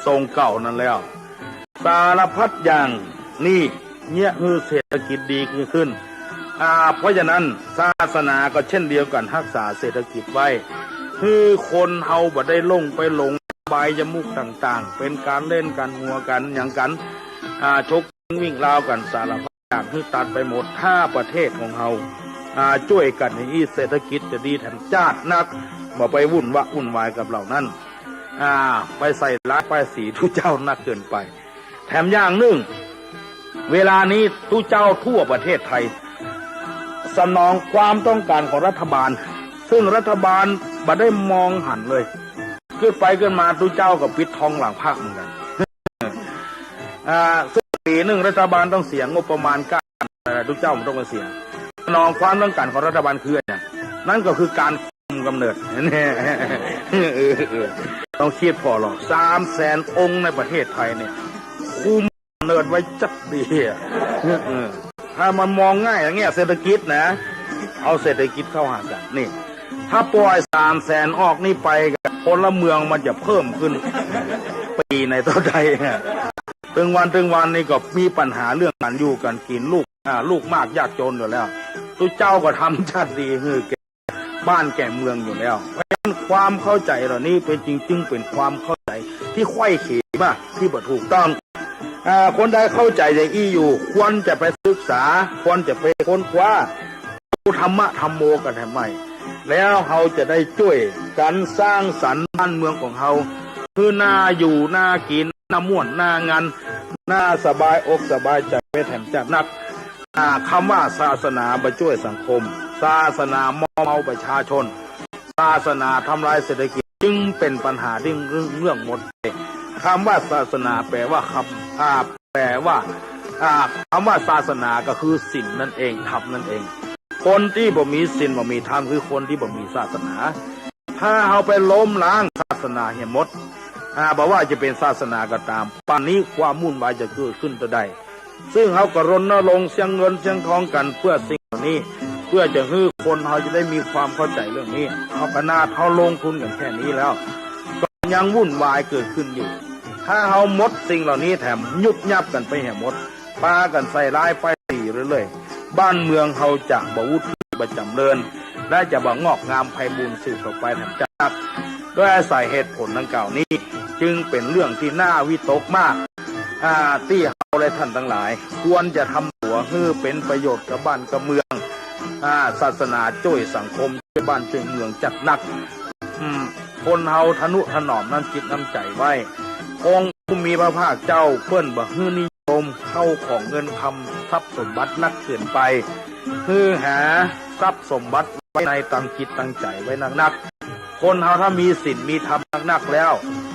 ทรงเก่านั้นแล้ว สารพัดอย่าง นี่ เยียะหื้อเศรษฐกิจดีขึ้น อ่า เพราะฉะนั้นศาสนาก็เช่นเดียวกั๋น ฮักษาเศรษฐกิจไว้ หื้อคนเฮาบ่ได้หลงไปหลงอบายมุขต่างๆ เป๋นก๋านเล่นก๋านหัวกั๋นหยังกั๋น อ่า ชกวิ่งราวกั๋นสารพัดอย่าง หื้อตัดไปหมด ถ้าประเทศของเฮา อ่า จ้วยกั๋นอย่างอี้ เศรษฐกิจจะดีแถมจ๊าดนัก บ่ไปวุ่นวะวุ่นวายกับเหล่านั้น อ่า ไปใส่ร้ายป้ายสีตุ๊เจ้านักเกินไป แถมอย่างนึ่ง เวลานี้ตุ๊เจ้าทั่วประเทศไทย สนองความต้องก๋านของรัฐบาล ซึ่งรัฐบาลบ่ได้มองหันเลย กึ๊ดไปกึ๊ดมาตุ๊เจ้าก็ปิดทองหลังพระเหมือนกั๋น อ่า ซึ่งปี๋นึ่งรัฐบาลต้องเสียงบประมาณก้า เอ่อ ตุ๊เจ้าบ่ต้องไปเสีย สนองความต้องก๋านของรัฐบาลคืออะไร นั่นก็คือก๋านคุมกำเนิด เออ เออ ลองกึ๊ดผ่อลอง สามแสนองค์ในประเทศไทยเนี่ย คุมเนิดไว้จักดีอะ เออ ถ้ามันมองง่ายในแง่เศรษฐกิจนะ เอาเศรษฐกิจเข้าหากั๋น นี่ ถ้าป่อยสามแสนออกนี่ไป พลเมืองมันจะเพิ่มขึ้น ปี๋ไหนเต้าใดอะ ตึงวันตึงวันนี่ก็มีปัญหาเรื่องก๋านอยู่ก๋านกิ๋น ลูก อ่า ลูกมากยากจนอยู่แล้ว ตุ๊เจ้าก็ทำจักดีหื้อแก่บ้านแก่เมืองอยู่แล้ว เพราะฉะนั้นความเข้าใจ๋เหล่านี้เป๋นจริง จึงเป๋นความเข้าใจ๋ตี้ไขว้เขวมาตี้บ่ถูกต้อง อ่า คนใดเข้าใจ๋อย่างอี้อยู่ ควรจะไปศึกษา ควรจะไปค้นคว้า ดูธรรมะธัมโมกั๋นแหม แล้วเฮาจะได้จ้วยกั๋นสร้างสรรค์บ้านเมืองของเฮา คือน่าอยู่น่ากิ๋น น่าม่วนน่างัน น่าสบายอกสบายใจ๋ไปแถมจัดนัก อ่า กำว่าศาสนาบ่จ้วยสังคม ศาสนามอมเมาประชาชน ศาสนาทำลายเศรษฐกิจ จึงเป๋นปัญหาตี้เรื่อง เรื่องหมดไป กำว่าศาสนาแป๋ว่าคำ อ่า แป๋ว่า อ่า กำว่าศาสนาก็คือศีลนั่นเอง ธรรมนั่นเอง คนตี้บ่มีศีลบ่มีธรรม คือคนตี้บ่มีศาสนา ถ้าเฮาไปล้มล้างศาสนาเหียหมด อ่า บ่ว่าจะเป๋นศาสนาก็ต๋าม ป่านนี้ความวุ่นวายจะเกิดขึ้นเต้าใด ซึ่งเฮาก็รณรงค์เสียเงินเสียทองกั๋นเปื้อสิ่งเหล่านี้ เปื้อจะหื้อคนเฮาจะได้มีความเข้าใจ๋เรื่องนี้ เฮาขนาดเฮาลงทุนกั๋นแค่นี้แล้ว ก็ยังวุ่นวายเกิดขึ้นอยู่ ถ้าเฮาหมดสิ่งเหล่านี้แถมยุบยับกั๋นไปเหียหมด ปากั๋นใส่ร้ายป้ายสีเรื่อยๆ บ้านเมืองเฮาจะบ่วุฒิบ่จ๋ำเริญ และจะบ่งอกงามไพบูลย์สืบต่อไปแถมจัก ด้วยอาศัยเหตุผลดังกล่าวนี้ จึงเป๋นเรื่องตี้น่าวิตกมาก อ่า ตี้เฮาและท่านตังหลาย ควรจะทำตั๋วหื้อเป๋นประโยชน์กับบ้านกับเมือง อ่า ศาสนาจ้วยสังคม จ้วยบ้านจ้วยเมืองจัดนัก อืม คนเฮาทะนุถนอมน้ำจิตน้ำใจ๋ไว้ องค์ผู้มีพระภาคเจ้าเปิ้นบ่หื้อนิยมเข้าของเงินคำทรัพย์สมบัตินักเกินไป หื้อหาทรัพย์สมบัติไว้ในตังจิตตังใจ๋ไว้นักๆ คนเฮาถ้ามีศีลมีธรรมนักๆ แล้ว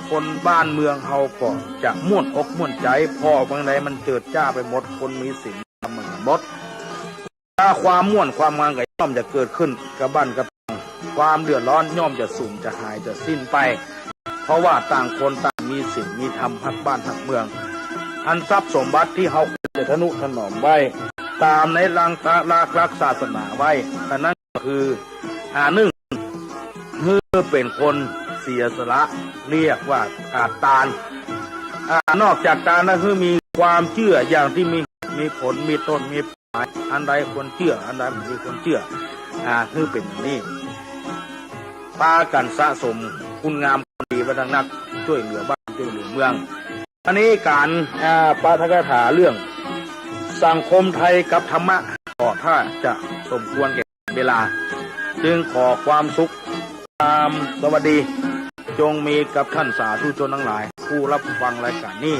คนบ้านเมืองเฮาก็จะม่วนอกม่วนใจ๋ ผ่อเมืองใดมันเจิดจ้าไปหมด คนมีศีลมีธรรมมันหมด ถ้าความม่วนความงันก็ย่อมจะเกิดขึ้นกับบ้านกับเมือง ความเดือดร้อนย่อมจะสูญจะหายจะสิ้นไป เพราะว่าต่างคนต่างมีศีลมีธรรมฮักบ้านฮักเมือง อันทรัพย์สมบัติตี้เฮาควรจะทะนุถนอมไว้ ต๋ามในหลัก หลัก หลักศาสนาไว้ อันนั้นก็คือ อ่า นึ่ง หื้อเป๋นคนเสียสละ เรียกว่า อ่า ตาน อ่า นอกจากตานแล้วหื้อมีความเจื้ออย่างตี้มี มีผล มีต้น มี อันใดควรเจื้อ อันใดบ่ควรเจื้อ อ่า หื้อเป๋นอย่างนี้ ปากั๋นสะสมคุณงามความดีไว้นักๆ จ้วยเหลือบ้านจ้วยเหลือเมือง อันนี้ก๋าน อ่า ปาฐกถาเรื่องสังคมไทยกับธรรมะ ก็ถ้าจะสมควรแก่เวลา จึงขอความสุข ความสวัสดี จงมีกับท่านสาธุชนตังหลาย ผู้ฮับฟังรายก๋านนี้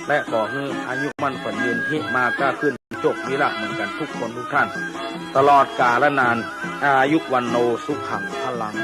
และขอหื้ออายุมั่นขวัญยืน หิมาก้าขึ้น โจคมีลาภเหมือนกั๋นกู้คนกู้ต้าน ตลอดกาลนาน อายุวัณโณ สุขัง พลัง